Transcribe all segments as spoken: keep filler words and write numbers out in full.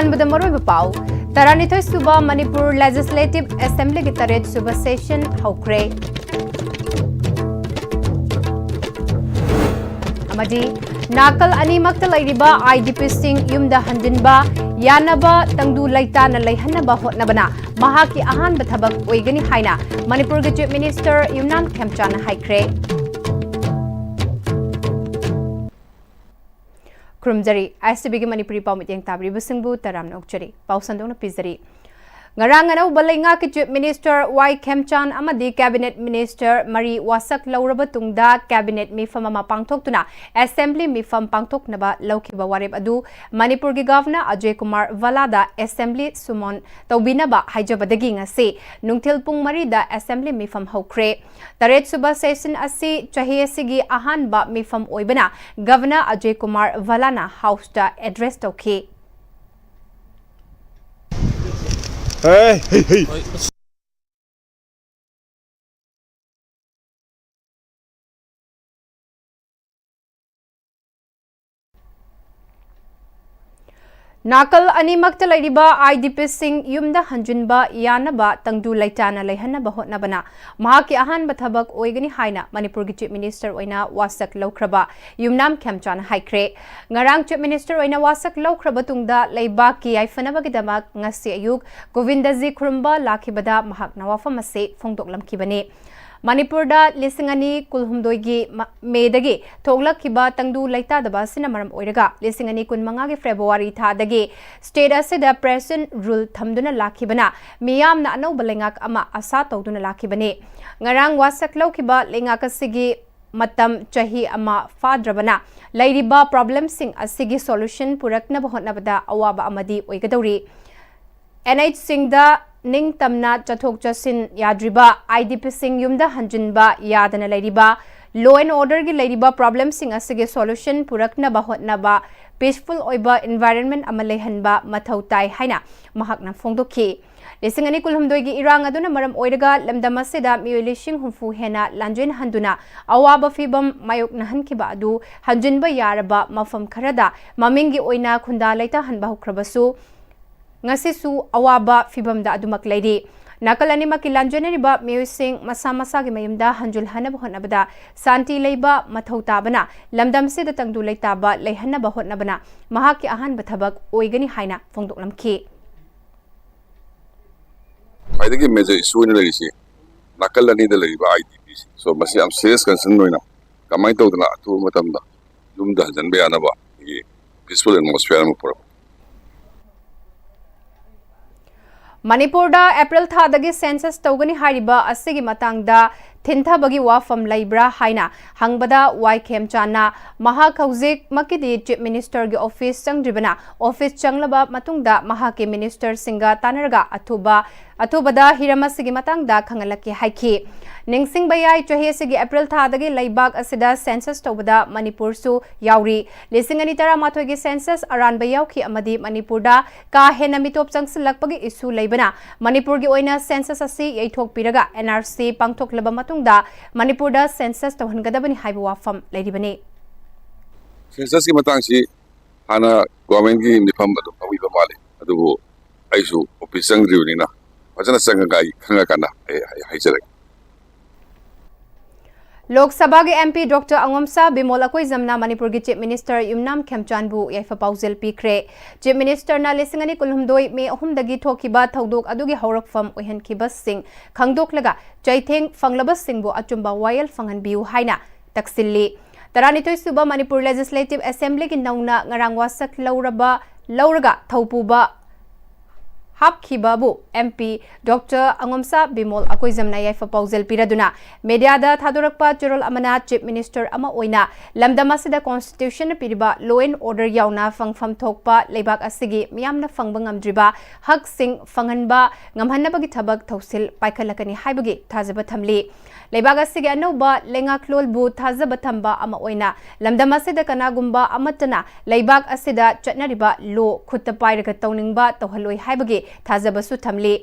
ꯑꯍꯥꯟꯕꯗ ꯃꯔꯨꯑꯣꯏꯕ ꯄꯥꯎ꯫ ꯇꯔꯥꯅꯤꯊꯣꯏ ꯁꯨꯕ ꯃꯅꯤꯄꯨꯔ Legislative Assemblyꯒꯤ ꯇꯔꯦꯠ ꯁꯨꯕ session ꯍꯧꯈ꯭ꯔꯦ꯫ ꯑꯃꯗꯤ ꯅꯥꯀꯜ ꯑꯅꯤꯃꯛꯇ ꯂꯩꯔꯤꯕ IDPꯁꯤꯡ ꯌꯨꯝꯗ ꯍꯟꯖꯤꯟꯕ ꯌꯥꯅꯕ ꯇꯪꯗꯨ ꯂꯩꯇꯥꯅ ꯂꯩꯍꯟꯅꯕ ꯍꯣꯠꯅꯕꯅ ꯃꯍꯥꯛꯀꯤ ꯑꯍꯥꯟꯕ ꯊꯕꯛ ꯑꯣꯏꯒꯅꯤ ꯍꯥꯏꯅ ꯃꯅꯤꯄꯨꯔꯒꯤ Chief Minister ꯌꯨꯝꯅꯥꯝ ꯈꯦꯝꯆꯥꯟꯅ ꯍꯥꯏꯈ꯭ꯔꯦ꯫ ꯈꯨꯔꯨꯝꯖꯔꯤ꯫ ISTVꯒꯤ ꯃꯅꯤꯄꯨꯔꯤ ꯄꯥꯎ ꯃꯤꯠꯌꯦꯡ ꯇꯥꯕꯤꯔꯤꯕꯁꯤꯡꯕꯨ ꯇꯔꯥꯝꯅ ꯑꯣꯛꯆꯔꯤ꯫ ꯄꯥꯎ ꯁꯟꯗꯣꯛꯅ ꯄꯤꯖꯔꯤ꯫ ꯉꯔꯥꯡ ꯑꯅꯧꯕ ꯂꯩꯉꯥꯛꯀꯤ Chief Minister ꯋꯥꯏ ꯈꯦꯝꯆꯥꯟ ꯑꯃꯗꯤ Cabinet Minister ꯃꯔꯤ ꯋꯥꯁꯛ ꯂꯧꯔꯕ ꯇꯨꯡꯗ Cabinet ꯃꯤꯐꯝ ꯑꯃ ꯄꯥꯡꯊꯣꯛꯇꯨꯅ Assembly ꯃꯤꯐꯝ ꯄꯥꯡꯊꯣꯛꯅꯕ ꯂꯧꯈꯤꯕ ꯋꯥꯔꯦꯞ ꯑꯗꯨ ꯃꯅꯤꯄꯨꯔꯒꯤ Governor Ajay Kumar ꯚꯜꯂꯥꯗ Assembly summon ꯇꯧꯕꯤꯅꯕ ꯍꯥꯏꯖꯕꯗꯒꯤ ꯉꯁꯤ ꯅꯨꯡꯊꯤꯜ ꯄꯨꯡ ꯃꯔꯤꯗ Assembly ꯃꯤꯐꯝ ꯍꯧꯈ꯭ꯔꯦ꯫ ꯇꯔꯦꯠ ꯁꯨꯕ session ꯑꯁꯤ ꯆꯍꯤ ꯑꯁꯤꯒꯤ ꯑꯍꯥꯟꯕ ꯃꯤꯐꯝ ꯑꯣꯏꯕꯅ Governor ꯑꯖꯌ ꯀꯨꯃꯥꯔ ꯚꯜꯂꯥꯅ Houseꯇ address ꯇꯧꯈꯤ꯫ ꯅꯥꯀꯜ ꯑꯅꯤꯃꯛꯇ ꯂꯩꯔꯤꯕ IDPꯁꯤꯡ ꯌꯨꯝꯗ ꯍꯟꯖꯤꯟꯕ ꯌꯥꯅꯕ ꯇꯪꯗꯨ ꯂꯩꯇꯥꯅ ꯂꯩꯍꯟꯅꯕ ꯍꯣꯠꯅꯕꯅ ꯃꯍꯥꯛꯀꯤ ꯑꯍꯥꯟꯕ ꯊꯕꯛ ꯑꯣꯏꯒꯅꯤ ꯍꯥꯏꯅ ꯃꯅꯤꯄꯨꯔꯒꯤ Chief Minister ꯑꯣꯏꯅ ꯋꯥꯁꯛ ꯂꯧꯈ꯭ꯔꯕ ꯌꯨꯝꯅꯥꯝ ꯈꯦꯝꯆꯥꯟꯅ ꯍꯥꯏꯈ꯭ꯔꯦ꯫ ꯉꯔꯥꯡ Chief Minister ꯑꯣꯏꯅ ꯋꯥꯁꯛ ꯂꯧꯈ꯭ꯔꯕ ꯇꯨꯡꯗ ꯂꯩꯕꯥꯛꯀꯤ ꯌꯥꯏꯐꯅꯕꯒꯤꯗꯃꯛ ꯉꯁꯤ ꯑꯌꯨꯛ ꯒꯣꯕꯤꯟꯗꯖꯤ ꯈꯨꯔꯨꯝꯕ ꯂꯥꯛꯈꯤꯕꯗ ꯃꯍꯥꯛꯅ ꯋꯥꯐꯝ ꯑꯁꯤ ꯐꯣꯡꯗꯣꯛꯂꯝꯈꯤꯕꯅꯤ꯫ ꯃꯅꯤꯄꯨꯔꯗ ꯂꯤꯁꯤꯡ ꯑꯅꯤ ꯀꯨꯟꯍꯨꯝꯗꯣꯏꯒꯤ ꯃ-, ꯃꯦꯗꯒꯤ ꯊꯣꯛꯂꯛꯈꯤꯕ ꯇꯪꯗꯨ ꯂꯩꯇꯥꯗꯕ ꯑꯁꯤꯅ ꯃꯔꯝ ꯑꯣꯏꯔꯒ ꯂꯤꯁꯤꯡ ꯑꯅꯤ ꯀꯨꯟꯃꯉꯥꯒꯤ February ꯊꯥꯗꯒꯤ state ꯑꯁꯤꯗ Present Rule ꯊꯝꯗꯨꯅ ꯂꯥꯛꯈꯤꯕꯅ ꯃꯤꯌꯥꯝꯅ ꯑꯅꯧꯕ ꯂꯩꯉꯥꯛ ꯑꯃ ꯑꯁꯥ ꯇꯧꯗꯨꯅ ꯂꯥꯛꯈꯤꯕꯅꯤ꯫ ꯉꯔꯥꯡ ꯋꯥꯁꯛ ꯂꯧꯈꯤꯕ ꯂꯩꯉꯥꯛ ꯑꯁꯤꯒꯤ ꯃꯇꯝ ꯆꯍꯤ ꯑꯃ ꯐꯥꯗ꯭ꯔꯕꯅ ꯂꯩꯔꯤꯕ problemꯁꯤꯡ ꯑꯁꯤꯒꯤ solution ꯄꯨꯔꯛꯅꯕ ꯍꯣꯠꯅꯕꯗ ꯑꯋꯥꯕ ꯑꯃꯗꯤ ꯑꯣꯏꯒꯗꯧꯔꯤ꯫ NHꯁꯤꯡꯗ ꯅꯤꯡꯇꯝꯅ ꯆꯠꯊꯣꯛ ꯆꯠꯁꯤꯟ ꯌꯥꯗ꯭ꯔꯤꯕ, IDPꯁꯤꯡ ꯌꯨꯝꯗ ꯍꯟꯖꯤꯟꯕ ꯌꯥꯗꯅ ꯂꯩꯔꯤꯕ, law and orderꯒꯤ ꯂꯩꯔꯤꯕ problemꯁꯤꯡ ꯑꯁꯤꯒꯤ solution ꯄꯨꯔꯛꯅꯕ ꯍꯣꯠꯅꯕ, peaceful ꯑꯣꯏꯕ environment ꯑꯃ ꯂꯩꯍꯟꯕ ꯃꯊꯧ ꯇꯥꯏ ꯍꯥꯏꯅ ꯃꯍꯥꯛꯅ ꯐꯣꯡꯗꯣꯛꯈꯤ꯫ ꯂꯤꯁꯤꯡ ꯑꯅꯤ ꯀꯨꯟꯍꯨꯝꯗꯣꯏꯒꯤ ꯏꯔꯥꯡ ꯑꯗꯨꯅ ꯃꯔꯝ ꯑꯣꯏꯔꯒ ꯂꯝꯗꯝ ꯑꯁꯤꯗ ꯃꯤꯑꯣꯏ ꯂꯤꯁꯤꯡ ꯍꯨꯝꯐꯨ ꯍꯦꯟꯅ ꯂꯥꯟꯖꯦꯟ ꯍꯟꯗꯨꯅ ꯑꯋꯥꯕ ꯐꯤꯚꯝ ꯃꯥꯌꯣꯛꯅꯍꯟꯈꯤꯕ ꯑꯗꯨ ꯍꯟꯖꯤꯟꯕ ꯌꯥꯔꯕ ꯃꯐꯝ ꯈꯔꯗ ꯃꯃꯤꯡꯒꯤ ꯑꯣꯏꯅ ꯈꯨꯟꯗꯥ ꯂꯩꯇꯥꯍꯟꯕ ꯍꯧꯈ꯭ꯔꯕꯁꯨ, ꯉꯁꯤꯁꯨ ꯑꯋꯥꯕ ꯐꯤꯚꯝꯗ ꯑꯗꯨꯃꯛ ꯂꯩꯔꯤ꯫ ꯅꯥꯀꯜ ꯑꯅꯤꯃꯛꯀꯤ ꯂꯥꯟꯖꯦꯟꯅꯔꯤꯕ ꯃꯤꯑꯣꯏꯁꯤꯡ ꯃꯁꯥ ꯃꯁꯥꯒꯤ ꯃꯌꯨꯝꯗ ꯍꯟꯖꯤꯜꯍꯟꯅꯕ ꯍꯣꯠꯅꯕꯗ ꯁꯥꯟꯇꯤ ꯂꯩꯕ ꯃꯊꯧ ꯇꯥꯕꯅ ꯂꯝꯗꯝꯁꯤꯗ ꯇꯪꯗꯨ ꯂꯩꯇꯥꯕ ꯂꯩꯍꯟꯅꯕ ꯍꯣꯠꯅꯕꯅ ꯃꯍꯥꯛꯀꯤ ꯑꯍꯥꯟꯕ ꯊꯕꯛ ꯑꯣꯏꯒꯅꯤ ꯍꯥꯏꯅ ꯐꯣꯡꯗꯣꯛꯂꯝꯈꯤ꯫ ꯈ꯭ꯋꯥꯏꯗꯒꯤ major issue ꯑꯣꯏꯅ ꯂꯩꯔꯤꯁꯤ ꯅꯥꯀꯜ ꯑꯅꯤꯗ ꯂꯩꯔꯤꯕ IDPꯁꯤꯡ꯫ So ꯃꯁꯤ ꯌꯥꯝ serious concern ꯑꯣꯏꯅ ꯀꯃꯥꯏꯅ ꯇꯧꯗꯅ ꯑꯊꯨꯕ ꯃꯇꯝꯗ ꯌꯨꯝꯗ ꯍꯟꯖꯤꯟꯕ ꯌꯥꯅꯕ ꯑꯩꯈꯣꯏꯒꯤ peaceful atmosphere ꯑꯃ ꯄꯨꯔꯛꯄ꯫ ꯃꯅꯤꯄꯨꯔꯗ ꯑꯦꯄ꯭ꯔꯤꯜ ꯊꯥꯗꯒꯤ ꯁꯦꯟꯁꯁ ꯇꯧꯒꯅꯤ ꯍꯥꯏꯔꯤꯕ ꯑꯁꯤꯒꯤ ꯃꯇꯥꯡꯗ ꯊꯤꯟꯊꯕꯒꯤ ꯋꯥꯐꯝ ꯂꯩꯕ꯭ꯔꯥ ꯍꯥꯏꯅ ꯍꯪꯕꯗ ꯋꯥꯏ ꯈꯦꯝꯆꯥꯟꯅ ꯃꯍꯥꯛ ꯍꯧꯖꯤꯛꯃꯛꯀꯤꯗꯤ ꯆꯤꯐ ꯃꯤꯅꯤꯁꯇꯔꯒꯤ ꯑꯣꯐꯤꯁ ꯆꯪꯗ꯭ꯔꯤꯕꯅ ꯑꯣꯐꯤꯁ ꯆꯪꯂꯕ ꯃꯇꯨꯡꯗ ꯃꯍꯥꯛꯀꯤ ꯃꯤꯅꯤꯁꯇꯔꯁꯤꯡꯒ ꯇꯥꯟꯅꯔꯒ ꯑꯊꯨꯕ ꯑꯊꯨꯕꯗ ꯍꯤꯔꯝ ꯑꯁꯤꯒꯤ ꯃꯇꯥꯡꯗ ꯈꯪꯍꯜꯂꯛꯀꯦ ꯍꯥꯏꯈꯤ꯫ ꯅꯤꯡꯁꯤꯡꯕ ꯌꯥꯏ, ꯆꯍꯤ ꯑꯁꯤꯒꯤ ꯑꯦꯄ꯭ꯔꯤꯜ ꯊꯥꯗꯒꯤ ꯂꯩꯕꯥꯛ ꯑꯁꯤꯗ ꯁꯦꯟꯁꯁ ꯇꯧꯕꯗ ꯃꯅꯤꯄꯨꯔꯁꯨ ꯌꯥꯎꯔꯤ꯫ ꯂꯤꯁꯤꯡ ꯑꯅꯤ ꯇꯔꯥꯃꯥꯊꯣꯏꯒꯤ ꯁꯦꯟꯁꯁ ꯑꯔꯥꯟꯕ ꯌꯥꯎꯈꯤ ꯑꯃꯗꯤ ꯃꯅꯤꯄꯨꯔꯗ ꯀꯥ ꯍꯦꯟꯅ ꯃꯤꯇꯣꯞ ꯆꯪꯁꯤꯜꯂꯛꯄꯒꯤ ꯏꯁꯨ ꯂꯩꯕꯅ ꯃꯅꯤꯄꯨꯔꯒꯤ ꯑꯣꯏꯅ ꯁꯦꯟꯁꯁ ꯑꯁꯤ ꯌꯩꯊꯣꯛꯄꯤꯔꯒ NRC ꯄꯥꯡꯊꯣꯛꯂꯕ ꯃꯇꯨꯡꯗ ꯃꯅꯤꯄꯨꯔꯗ ꯁꯦꯟꯁꯁ ꯇꯧꯍꯟꯒꯗꯕꯅꯤ ꯍꯥꯏꯕ ꯋꯥꯐꯝ ꯂꯩꯔꯤꯕꯅꯤ꯫ Censusꯀꯤ ꯃꯇꯥꯡꯁꯤ ꯍꯥꯟꯅ governmentꯀꯤ ꯃꯤꯐꯝ ꯑꯗꯨꯝ ꯇꯧꯕꯤꯕ ꯃꯥꯜꯂꯤ, ꯑꯗꯨꯕꯨ ꯑꯩꯁꯨ ꯑꯣꯐꯤꯁ ꯆꯪꯗ꯭ꯔꯤꯕꯅꯤꯅ ꯐꯖꯅ ꯆꯪꯉꯒ ꯑꯩ ꯈꯪꯉꯀꯥꯟꯗ ꯑꯩ ꯑꯩ ꯍꯥꯏꯖꯔꯒꯦ꯫ ꯂꯣꯛ ꯁꯚꯥꯒꯤ MP ꯗꯣꯛꯇꯔ ꯑꯉꯣꯝꯁꯥ ꯕꯤꯃꯣꯜ ꯑꯀꯣꯏꯖꯝꯅ ꯃꯅꯤꯄꯨꯔꯒꯤ ꯆꯤꯐ ꯃꯤꯅꯤꯁꯇꯔ ꯌꯨꯝꯅꯥꯝ ꯈꯦꯝꯆꯥꯟꯕꯨ ꯌꯥꯏꯐ ꯄꯥꯎꯖꯦꯜ ꯄꯤꯈ꯭ꯔꯦ꯫ ꯆꯤꯐ ꯃꯤꯅꯤꯁꯇꯔꯅ ꯂꯤꯁꯤꯡ ꯑꯅꯤ ꯀꯨꯟꯍꯨꯝꯗꯣꯏ ꯃꯦ ꯑꯍꯨꯝꯗꯒꯤ ꯊꯣꯛꯈꯤꯕ ꯊꯧꯗꯣꯛ ꯑꯗꯨꯒꯤ ꯍꯧꯔꯛꯐꯝ ꯑꯣꯏꯍꯟꯈꯤꯕꯁꯤꯡ ꯈꯪꯗꯣꯛꯂꯒ ꯆꯩꯊꯦꯡ ꯐꯪꯂꯕꯁꯤꯡꯕꯨ ꯑꯆꯨꯝꯕ ꯋꯥꯌꯦꯜ ꯐꯪꯍꯟꯕꯤꯌꯨ ꯍꯥꯏꯅ ꯇꯛꯁꯤꯜꯂꯤ꯫ ꯇꯔꯥꯅꯤꯊꯣꯏ ꯁꯨꯕ ꯃꯅꯤꯄꯨꯔ ꯂꯦꯖꯤꯁꯂꯦꯇꯤꯚ ꯑꯦꯁꯦꯝꯕ꯭ꯂꯤꯒꯤ ꯅꯧꯅ ꯉꯔꯥꯡ ꯋꯥꯁꯛ ꯂꯧꯔꯕ ꯂꯧꯔꯒ ꯊꯧꯄꯨꯕ ꯍꯥꯞꯈꯤꯕꯕꯨ MP ꯗꯣꯛꯇꯔ ꯑꯉꯣꯝꯁꯥ ꯕꯤꯃꯣꯜ ꯑꯀꯣꯏꯖꯝꯅ ꯌꯥꯏꯐ ꯄꯥꯎꯖꯦꯜ ꯄꯤꯔꯗꯨꯅ ꯃꯦꯗꯤꯌꯥꯗ ꯊꯥꯗꯣꯔꯛꯄ ꯆꯦꯔꯣꯜ ꯑꯃꯅ ꯆꯤꯐ ꯃꯤꯅꯤꯁꯇꯔ ꯑꯃ ꯑꯣꯏꯅ ꯂꯝꯗꯝ ꯑꯁꯤꯗ constitutionꯅ ꯄꯤꯔꯤꯕ law and order ꯌꯥꯎꯅ ꯐꯪꯐꯝ ꯊꯣꯛꯄ ꯂꯩꯕꯥꯛ ꯑꯁꯤꯒꯤ ꯃꯤꯌꯥꯝꯅ ꯐꯪꯕ ꯉꯝꯗ꯭ꯔꯤꯕ ꯍꯛꯁꯤꯡ ꯐꯪꯍꯟꯕ ꯉꯝꯍꯟꯅꯕꯒꯤ ꯊꯕꯛ ꯊꯧꯁꯤꯜ ꯄꯥꯏꯈꯠꯂꯛꯀꯅꯤ ꯍꯥꯏꯕꯒꯤ ꯊꯥꯖꯕ ꯊꯝꯂꯤ꯫ ꯂꯩꯕꯥꯛ ꯑꯁꯤꯒꯤ ꯑꯅꯧꯕ ꯂꯩꯉꯥꯛꯂꯣꯟꯕꯨ ꯊꯥꯖꯕ ꯊꯝꯕ ꯑꯃ ꯑꯣꯏꯅ ꯂꯝꯗꯝ ꯑꯁꯤꯗ ꯀꯅꯥꯒꯨꯝꯕ ꯑꯃꯠꯇꯅ ꯂꯩꯕꯥꯛ ꯑꯁꯤꯗ ꯆꯠꯅꯔꯤꯕ law ꯈꯨꯠꯇ ꯄꯥꯏꯔꯒ ꯇꯧꯅꯤꯡꯕ ꯇꯧꯍꯜꯂꯣꯏ ꯍꯥꯏꯕꯒꯤ ꯊꯥꯖꯕꯁꯨ ꯊꯝꯂꯤ꯫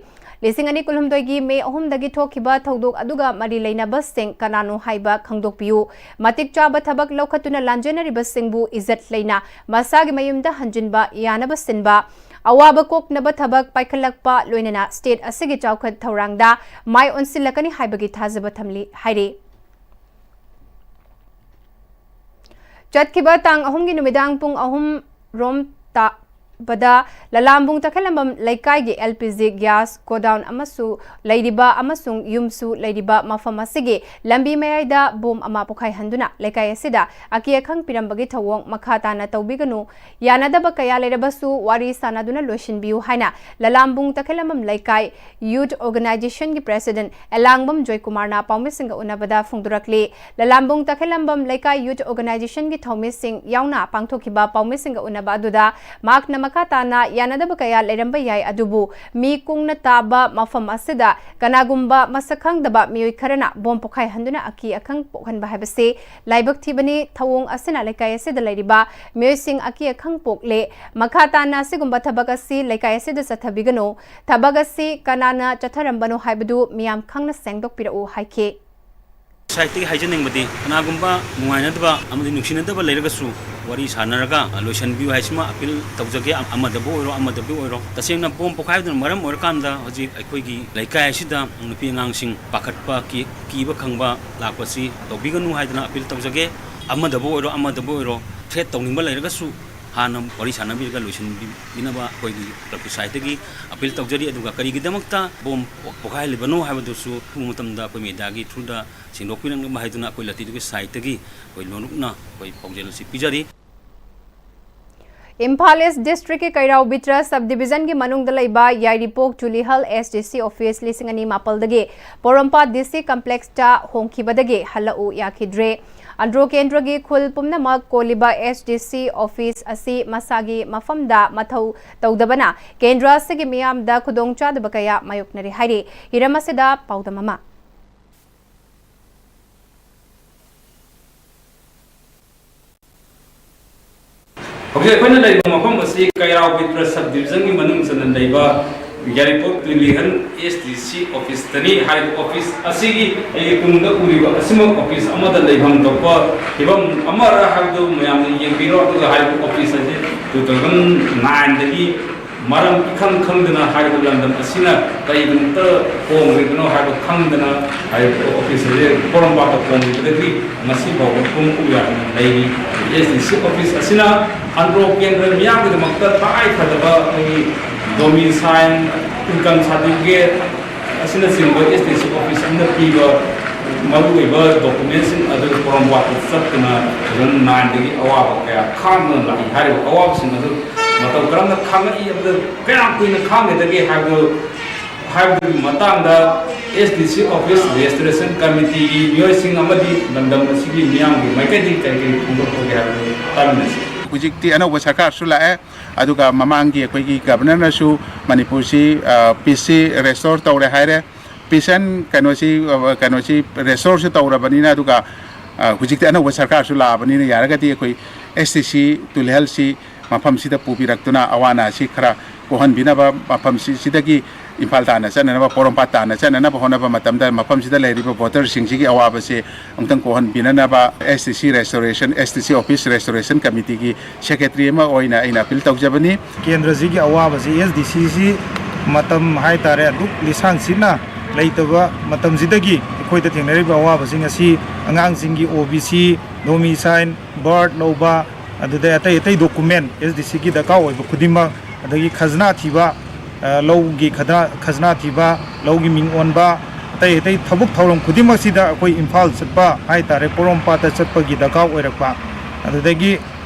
ꯂꯤꯁꯤꯡ ꯑꯅꯤ ꯀꯨꯟꯍꯨꯝꯗꯣꯏꯒꯤ ꯃꯦ ꯑꯍꯨꯝꯗꯒꯤ ꯊꯣꯛꯈꯤꯕ ꯊꯧꯗꯣꯛ ꯑꯗꯨꯒ ꯃꯔꯤ ꯂꯩꯅꯕꯁꯤꯡ ꯀꯅꯥꯅꯣ ꯍꯥꯏꯕ ꯈꯪꯗꯣꯛꯄꯤꯌꯨ꯫ ꯃꯇꯤꯛ ꯆꯥꯕ ꯊꯕꯛ ꯂꯧꯈꯠꯇꯨꯅ ꯂꯥꯟꯖꯦꯟꯅꯔꯤꯕꯁꯤꯡꯕꯨ ꯏꯖꯠ ꯂꯩꯅ ꯃꯁꯥꯒꯤ ꯃꯌꯨꯝꯗ ꯍꯟꯖꯤꯟꯕ ꯌꯥꯅꯕ ꯁꯤꯟꯕ꯫ ꯑꯋꯥꯕ ꯀꯣꯛꯅꯕ ꯊꯕꯛ ꯄꯥꯏꯈꯠꯂꯛꯄ ꯂꯣꯏꯅꯅ state ꯑꯁꯤꯒꯤ ꯆꯥꯎꯈꯠ ꯊꯧꯔꯥꯡꯗ ꯃꯥꯏ ꯑꯣꯟꯁꯤꯜꯂꯛꯀꯅꯤ ꯍꯥꯏꯕꯒꯤ ꯊꯥꯖꯕ ꯊꯝꯂꯤ ꯍꯥꯏꯔꯤ꯫ ꯆꯠꯈꯤꯕ ꯇꯥꯡ ꯑꯍꯨꯝꯒꯤ ꯅꯨꯃꯤꯗꯥꯡ ꯄꯨꯡ ꯑꯍꯨꯝ ꯔꯣꯝ ꯇꯥꯕꯗ ꯂꯂꯥꯝꯕꯨꯡ ꯇꯈꯦꯂꯝꯕꯝ ꯂꯩꯀꯥꯏꯒꯤ L P G gas godown ꯑꯃꯁꯨ ꯂꯩꯔꯤꯕ ꯑꯃꯁꯨꯡ ꯌꯨꯝꯁꯨ ꯂꯩꯔꯤꯕ ꯃꯐꯝ ꯑꯁꯤꯒꯤ ꯂꯝꯕꯤ ꯃꯌꯥꯏꯗ ꯕꯣꯝ ꯑꯃ ꯄꯣꯈꯥꯏꯍꯟꯗꯨꯅ ꯂꯩꯀꯥꯏ ꯑꯁꯤꯗ ꯑꯀꯤ ꯑꯈꯪ ꯄꯤꯔꯝꯕꯒꯤ ꯊꯧꯑꯣꯡ ꯃꯈꯥ ꯇꯥꯅ ꯇꯧꯕꯤꯒꯅꯨ, ꯌꯥꯅꯗꯕ ꯀꯌꯥ ꯂꯩꯔꯕꯁꯨ ꯋꯥꯔꯤ ꯁꯥꯅꯗꯨꯅ ꯂꯣꯏꯁꯤꯟꯕꯤꯌꯨ ꯍꯥꯏꯅ ꯂꯂꯥꯝꯕꯨꯡ ꯇꯈꯦꯂꯝꯕꯝ ꯂꯩꯀꯥꯏ Youth Organizationꯒꯤ President ꯑꯦꯂꯥꯡꯕꯝ ꯖꯣꯏꯀꯨꯃꯥꯔꯅ ꯄꯥꯎꯃꯤꯁꯤꯡꯒ ꯎꯅꯕꯗ ꯐꯣꯡꯗꯣꯔꯛꯂꯤ꯫ ꯂꯂꯥꯝꯕꯨꯡ ꯇꯈꯦꯂꯝꯕꯝ ꯂꯩꯀꯥꯏ Youth Organizationꯒꯤ ꯊꯧꯃꯤꯁꯤꯡ ꯌꯥꯎꯅ ꯄꯥꯡꯊꯣꯛꯈꯤꯕ ꯄꯥꯎꯃꯤꯁꯤꯡꯒ ꯎꯅꯕ ꯑꯗꯨꯗ ꯃꯍꯥꯛꯅ ꯃꯈꯥ ꯇꯥꯅ ꯌꯥꯅꯗꯕ ꯀꯌꯥ ꯂꯩꯔꯝꯕ ꯌꯥꯏ, ꯑꯗꯨꯕꯨ ꯃꯤ ꯀꯨꯡꯅ ꯇꯥꯕ ꯃꯐꯝ ꯑꯁꯤꯗ ꯀꯅꯥꯒꯨꯝꯕ ꯃꯁꯛ ꯈꯪꯗꯕ ꯃꯤꯑꯣꯏ ꯈꯔꯅ ꯕꯣꯝ ꯄꯣꯈꯥꯏꯍꯟꯗꯨꯅ ꯑꯀꯤ ꯑꯈꯪ ꯄꯣꯛꯍꯟꯕ ꯍꯥꯏꯕꯁꯤ ꯂꯥꯏꯕꯛ ꯊꯤꯕꯅꯤ꯫ ꯊꯧꯑꯣꯡ ꯑꯁꯤꯅ ꯂꯩꯀꯥꯏ ꯑꯁꯤꯗ ꯂꯩꯔꯤꯕ ꯃꯤꯑꯣꯏꯁꯤꯡ ꯑꯀꯤ ꯑꯈꯪ ꯄꯣꯛꯂꯦ꯫ ꯃꯈꯥ ꯇꯥꯅ ꯑꯁꯤꯒꯨꯝꯕ ꯊꯕꯛ ꯑꯁꯤ ꯂꯩꯀꯥꯏ ꯑꯁꯤꯗ ꯆꯠꯊꯕꯤꯒꯅꯨ꯫ ꯊꯕꯛ ꯑꯁꯤ ꯀꯅꯥꯅ ꯆꯠꯊꯔꯝꯕꯅꯣ ꯍꯥꯏꯕꯗꯨ ꯃꯤꯌꯥꯝ ꯈꯪꯅ ꯁꯦꯡꯗꯣꯛꯄꯤꯔꯛꯎ ꯍꯥꯏꯈꯤ꯫ Societyꯒꯤ ꯍꯥꯏꯖꯅꯤꯡꯕꯗꯤ ꯀꯅꯥꯒꯨꯝꯕ ꯅꯨꯡꯉꯥꯏꯅꯗꯕ ꯑꯃꯗꯤ ꯅꯨꯡꯁꯤꯅꯗꯕ ꯂꯩꯔꯒꯁꯨ ꯋꯥꯔꯤ ꯁꯥꯟꯅꯔꯒ ꯂꯣꯏꯁꯤꯟꯕꯤꯌꯨ ꯍꯥꯏꯁꯤꯃ appeal ꯇꯧꯖꯒꯦ꯫ ꯑꯃꯗꯕꯨ ꯑꯣꯏꯔꯣ, ꯑꯃꯗꯕꯨ ꯑꯣꯏꯔꯣ, ꯇꯁꯦꯡꯅ ꯕꯣꯝ ꯄꯣꯈꯥꯏꯕꯗꯨꯅ ꯃꯔꯝ ꯑꯣꯏꯔꯀꯥꯟꯗ ꯍꯧꯖꯤꯛ ꯑꯩꯈꯣꯏꯒꯤ ꯂꯩꯀꯥꯏ ꯑꯁꯤꯗ ꯅꯨꯄꯤ ꯑꯉꯥꯡꯁꯤꯡ ꯄꯥꯈꯠꯄ, ꯀꯤ-, ꯀꯤꯕ ꯈꯪꯕ ꯂꯥꯛꯄꯁꯤ ꯇꯧꯕꯤꯒꯅꯨ ꯍꯥꯏꯗꯅ appeal ꯇꯧꯖꯒꯦ꯫ ꯑꯃꯗꯕꯨ ꯑꯣꯏꯔꯣ, ꯑꯃꯗꯕꯨ ꯑꯣꯏꯔꯣ, threat ꯇꯧꯅꯤꯡꯕ ꯂꯩꯔꯒꯁꯨ ꯍꯥꯟꯅ ꯋꯥꯔꯤ ꯁꯥꯟꯅꯕꯤꯔꯒ ꯂꯣꯏꯁꯤꯟꯕꯤꯅꯕ ꯑꯩꯈꯣꯏꯒꯤ clubꯀꯤ sideꯇꯒꯤ appeal ꯇꯧꯖꯔꯤ꯫ ꯑꯗꯨꯒ ꯀꯔꯤꯒꯤꯗꯃꯛꯇ ꯕꯣꯝ ꯄꯣꯈꯥꯏꯍꯜꯂꯤꯕꯅꯣ ꯍꯥꯏꯕꯗꯨꯁꯨ ꯑꯊꯨꯕ ꯃꯇꯝꯗ ꯑꯩꯈꯣꯏ mediaꯒꯤ throughꯗ ꯁꯦꯡꯗꯣꯛꯄꯤꯔꯛꯅꯕ ꯍꯥꯏꯗꯨꯅ ꯑꯩꯈꯣꯏ ꯂꯇꯤꯗꯨꯒꯤ sideꯇꯒꯤ ꯑꯩꯈꯣꯏ ꯂꯣꯟꯂꯨꯛꯅ ꯑꯩꯈꯣꯏ ꯄꯥꯎꯖꯦꯜ ꯑꯁꯤ ꯄꯤꯖꯔꯤ꯫ ꯏꯝꯐꯥꯜ East Districtꯀꯤ ꯀꯩꯔꯥꯎ ꯕꯤꯇ꯭ꯔ Subdivisionꯒꯤ ꯃꯅꯨꯡꯗ ꯂꯩꯕ ꯌꯥꯏꯔꯤꯄꯣꯛ Tulihal S D C office ꯂꯤꯁꯤꯡ ꯑꯅꯤ ꯃꯥꯄꯜꯗꯒꯤ ꯄꯣꯔꯣꯝꯄꯥꯠ D C complexꯇ ꯍꯣꯡꯈꯤꯕꯗꯒꯤ ꯍꯜꯂꯛꯎ ꯌꯥꯈꯤꯗ꯭ꯔꯦ꯫ ꯑꯟꯗ꯭ꯔꯣ ꯀꯦꯟꯗ꯭ꯔꯒꯤ ꯈꯨꯜ ꯄꯨꯝꯅꯃꯛ ꯀꯣꯜꯂꯤꯕ S D C office ꯑꯁꯤ ꯃꯁꯥꯒꯤ ꯃꯐꯝꯗ ꯃꯊꯧ ꯇꯧꯗꯕꯅ ꯀꯦꯟꯗ꯭ꯔ ꯑꯁꯤꯒꯤ ꯃꯤꯌꯥꯝꯗ ꯈꯨꯗꯣꯡꯆꯥꯗꯕ ꯀꯌꯥ ꯃꯥꯌꯣꯛꯅꯔꯤ ꯍꯥꯏꯔꯤ꯫ ꯍꯤꯔꯝ ꯑꯁꯤꯗ ꯄꯥꯎꯗꯝ ꯑꯃ꯫ ꯍꯧꯖꯤꯛ ꯑꯩꯈꯣꯏꯅ ꯂꯩꯔꯤꯕ ꯃꯐꯝ ꯑꯁꯤ ꯀꯩꯔꯥꯎ ꯕꯤꯇ꯭ꯔ Subdivisionꯒꯤ ꯃꯅꯨꯡ ꯆꯟꯅ ꯂꯩꯕ ꯌꯥꯏꯔꯤꯄꯣꯛ ꯇꯨꯂꯤꯍꯜ S D C officeꯇꯅꯤ꯫ ꯍꯥꯏꯔꯤꯕ office ꯑꯁꯤꯒꯤ ꯑꯩꯒꯤ ꯇꯨꯡꯗ ꯎꯔꯤꯕ ꯑꯁꯤꯃꯛ office ꯑꯃꯗ ꯂꯩꯐꯝ ꯊꯣꯛꯄ ꯐꯤꯕꯝ ꯑꯃꯔ ꯍꯥꯏꯕꯗꯨ ꯃꯌꯥꯝꯅ ꯌꯦꯡꯕꯤꯔꯣ꯫ ꯑꯗꯨꯒ ꯍꯥꯏꯔꯤꯕ office ꯑꯁꯤ two thousand nineꯗꯒꯤ ꯃꯔꯝ ꯏꯈꯪ ꯈꯪꯗꯅ ꯍꯥꯏꯔꯤꯕ ꯂꯝꯗꯝ ꯑꯁꯤꯅ ꯀꯔꯤꯒꯤꯗꯃꯛꯇ ꯍꯣꯡꯂꯤꯕꯅꯣ ꯍꯥꯏꯕ ꯈꯪꯗꯅ ꯍꯥꯏꯔꯤꯕ ꯑꯣꯐꯤꯁ ꯑꯁꯤ ꯄꯣꯔꯣꯝꯄꯥꯠꯇ ꯍꯣꯡꯂꯤꯕꯗꯒꯤ ꯉꯁꯤ ꯐꯥꯎꯕ ꯄꯨꯡ ꯀꯨꯝ ꯌꯥꯗꯅ ꯂꯩꯔꯤ꯫ ꯑꯦꯁ ꯗꯤ ꯁꯤ ꯑꯣꯐꯤꯁ ꯑꯁꯤꯅ ꯑꯟꯗ꯭ꯔꯣ ꯀꯦꯟꯗ꯭ꯔ ꯃꯤꯌꯥꯝꯒꯤꯗꯃꯛꯇ ꯇꯉꯥꯏ ꯐꯗꯕ ꯑꯩꯈꯣꯏꯒꯤ ꯗꯣꯃꯤꯁꯥꯏꯟ, ꯏꯟꯀꯝ ꯁꯥꯔꯇꯤꯐꯤꯀꯦꯠ ꯑꯁꯤꯅꯆꯤꯡꯕ ꯑꯦꯁ ꯗꯤ ꯁꯤ ꯑꯣꯐꯤꯁ ꯑꯁꯤꯅ ꯄꯤꯕ ꯃꯔꯨꯑꯣꯏꯕ ꯗꯣꯀꯨꯃꯦꯟꯁꯤꯡ ꯑꯗꯨ ꯄꯣꯔꯣꯝꯄꯥꯠꯇ ꯆꯠꯇꯨꯅ ꯇꯨ ꯊꯥꯎꯖꯟ ꯅꯥꯏꯟꯗꯒꯤ ꯑꯋꯥꯕ ꯀꯌꯥ ꯈꯥꯡꯗꯨꯅ ꯂꯥꯛꯏ꯫ ꯍꯥꯏꯔꯤꯕ ꯑꯋꯥꯕꯁꯤꯡ ꯑꯗꯨ ꯃꯇꯧ ꯀꯔꯝꯅ ꯈꯥꯡꯉꯛꯏ, ꯑꯗꯨ ꯀꯌꯥꯝ ꯀꯨꯏꯅ ꯈꯥꯡꯒꯗꯒꯦ ꯍꯥꯏꯕꯗꯨ, ꯍꯥꯏꯕꯗꯨꯒꯤ ꯃꯇꯥꯡꯗ ꯑꯦꯁ ꯗꯤ ꯁꯤ ꯑꯣꯐꯤꯁ ꯔꯦꯁꯇꯣꯔꯦꯁꯟ ꯀꯃꯤꯇꯤꯒꯤ ꯃꯤꯑꯣꯏꯁꯤꯡ ꯑꯃꯗꯤ ꯂꯝꯗꯝ ꯑꯁꯤꯒꯤ ꯃꯤꯌꯥꯝꯒꯤ ꯃꯥꯏꯀꯩꯗꯒꯤ ꯀꯔꯤ ꯀꯔꯤ ꯐꯣꯡꯗꯣꯛꯄꯒꯦ ꯍꯥꯏꯕꯗꯨ ꯇꯥꯃꯤꯟꯅꯁꯤ꯫ ꯍꯧꯖꯤꯛꯇꯤ ꯑꯅꯧꯕ ꯁꯔꯀꯥꯔꯁꯨ ꯂꯥꯛꯑꯦ, ꯑꯗꯨꯒ ꯃꯃꯥꯡꯒꯤ ꯑꯩꯈꯣꯏꯒꯤ ꯒꯕꯔꯅꯔꯅꯁꯨ ꯃꯅꯤꯄꯨꯔꯁꯤ, ꯑ, ꯄꯤꯁꯁꯤ ꯔꯦꯁꯇꯣꯔ ꯇꯧꯔꯦ ꯍꯥꯏꯔꯦ꯫ ꯄꯤꯁ ꯑꯦꯟ ꯀꯩꯅꯣꯁꯤ, ꯑ, ꯀꯩꯅꯣꯁꯤ ꯔꯦꯁꯇꯣꯔꯁꯨ ꯇꯧꯔꯕꯅꯤꯅ, ꯑꯗꯨꯒ, ꯑ, ꯍꯧꯖꯤꯛꯇꯤ ꯑꯅꯧꯕ ꯁꯔꯀꯥꯔꯁꯨ ꯂꯥꯛꯑꯕꯅꯤꯅ, ꯌꯥꯔꯒꯗꯤ ꯑꯩꯈꯣꯏ ꯑꯦꯁ ꯗꯤ ꯁꯤ ꯇꯨꯂꯤꯍꯜꯁꯤ ꯃꯐꯝꯁꯤꯗ ꯄꯨꯕꯤꯔꯛꯇꯨꯅ ꯑꯋꯥ ꯑꯅꯥꯁꯤ ꯈꯔ ꯀꯣꯛꯍꯟꯕꯤꯅꯕ, ꯃꯐꯝꯁꯤ, ꯁꯤꯗꯒꯤ ꯏꯝꯐꯥꯜ ꯇꯥꯟꯅ ꯆꯠꯅꯅꯕ, ꯄꯣꯔꯣꯝꯄꯥꯠ ꯇꯥꯟꯅ ꯆꯠꯅꯅꯕ ꯍꯣꯠꯅꯕ ꯃꯇꯝꯗ ꯃꯐꯝꯁꯤꯗ ꯂꯩꯔꯤꯕ ꯚꯣꯇꯔꯁꯤꯡꯁꯤꯒꯤ ꯑꯋꯥꯕꯁꯦ ꯑꯃꯨꯛꯇꯪ ꯀꯣꯛꯍꯟꯕꯤꯅꯅꯕ ꯑꯦꯁ ꯗꯤ ꯁꯤ ꯔꯦꯁꯇꯣꯔꯦꯁꯟ, ꯑꯦꯁ ꯗꯤ ꯁꯤ ꯑꯣꯐꯤꯁ ꯔꯦꯁꯇꯣꯔꯦꯁꯟ ꯀꯃꯤꯇꯤꯒꯤ ꯁꯦꯀ꯭ꯔꯦꯇꯔꯤ ꯑꯃ ꯑꯣꯏꯅ ꯑꯩꯅ ꯑꯄꯤꯜ ꯇꯧꯖꯕꯅꯤ꯫ ꯀꯦꯟꯗ꯭ꯔꯁꯤꯒꯤ ꯑꯋꯥꯕꯁꯤ ꯑꯦꯁ ꯗꯤ ꯁꯤꯁꯤ ꯃꯇꯝ ꯍꯥꯏ ꯇꯥꯔꯦ ꯑꯗꯨꯛ ꯂꯤꯁꯥꯡ ꯁꯤꯠꯅ ꯂꯩꯇꯕ ꯃꯇꯝꯁꯤꯗꯒꯤ ꯑꯩꯈꯣꯏꯗ ꯊꯦꯡꯅꯔꯤꯕ ꯑꯋꯥꯕꯁꯤꯡ ꯑꯁꯤ ꯑꯉꯥꯡꯁꯤꯡꯒꯤ ꯑꯣ ꯕꯤ ꯁꯤ, ꯗꯣꯃꯤꯁꯥꯏꯟ, ꯕꯥꯔꯠ ꯂꯧꯕ, ꯑꯗꯨꯗꯩ ꯑꯇꯩ ꯑꯇꯩ ꯗꯣꯀꯨꯃꯦꯟ ꯑꯦꯁ ꯗꯤ ꯁꯤꯒꯤ ꯗꯔꯀꯥꯔ ꯑꯣꯏꯕ ꯈꯨꯗꯤꯡꯃꯛ, ꯑꯗꯒꯤ ꯈꯖꯅꯥ ꯊꯤꯕ, ꯑ, ꯂꯧꯒꯤ ꯈꯖꯅꯥ, ꯈꯖꯅꯥ ꯊꯤꯕ, ꯂꯧꯒꯤ ꯃꯤꯡ ꯑꯣꯟꯕ, ꯑꯇꯩ ꯑꯇꯩ ꯊꯕꯛ ꯊꯧꯔꯝ ꯈꯨꯗꯤꯡꯃꯛꯁꯤꯗ ꯑꯩꯈꯣꯏ ꯏꯝꯐꯥꯜ ꯆꯠꯄ ꯍꯥꯏ ꯇꯥꯔꯦ, ꯄꯣꯔꯣꯝꯄꯥꯠꯇ ꯆꯠꯄꯒꯤ ꯗꯔꯀꯥꯔ ꯑꯣꯏꯔꯛꯄ꯫ ꯑꯗꯨꯗꯒꯤ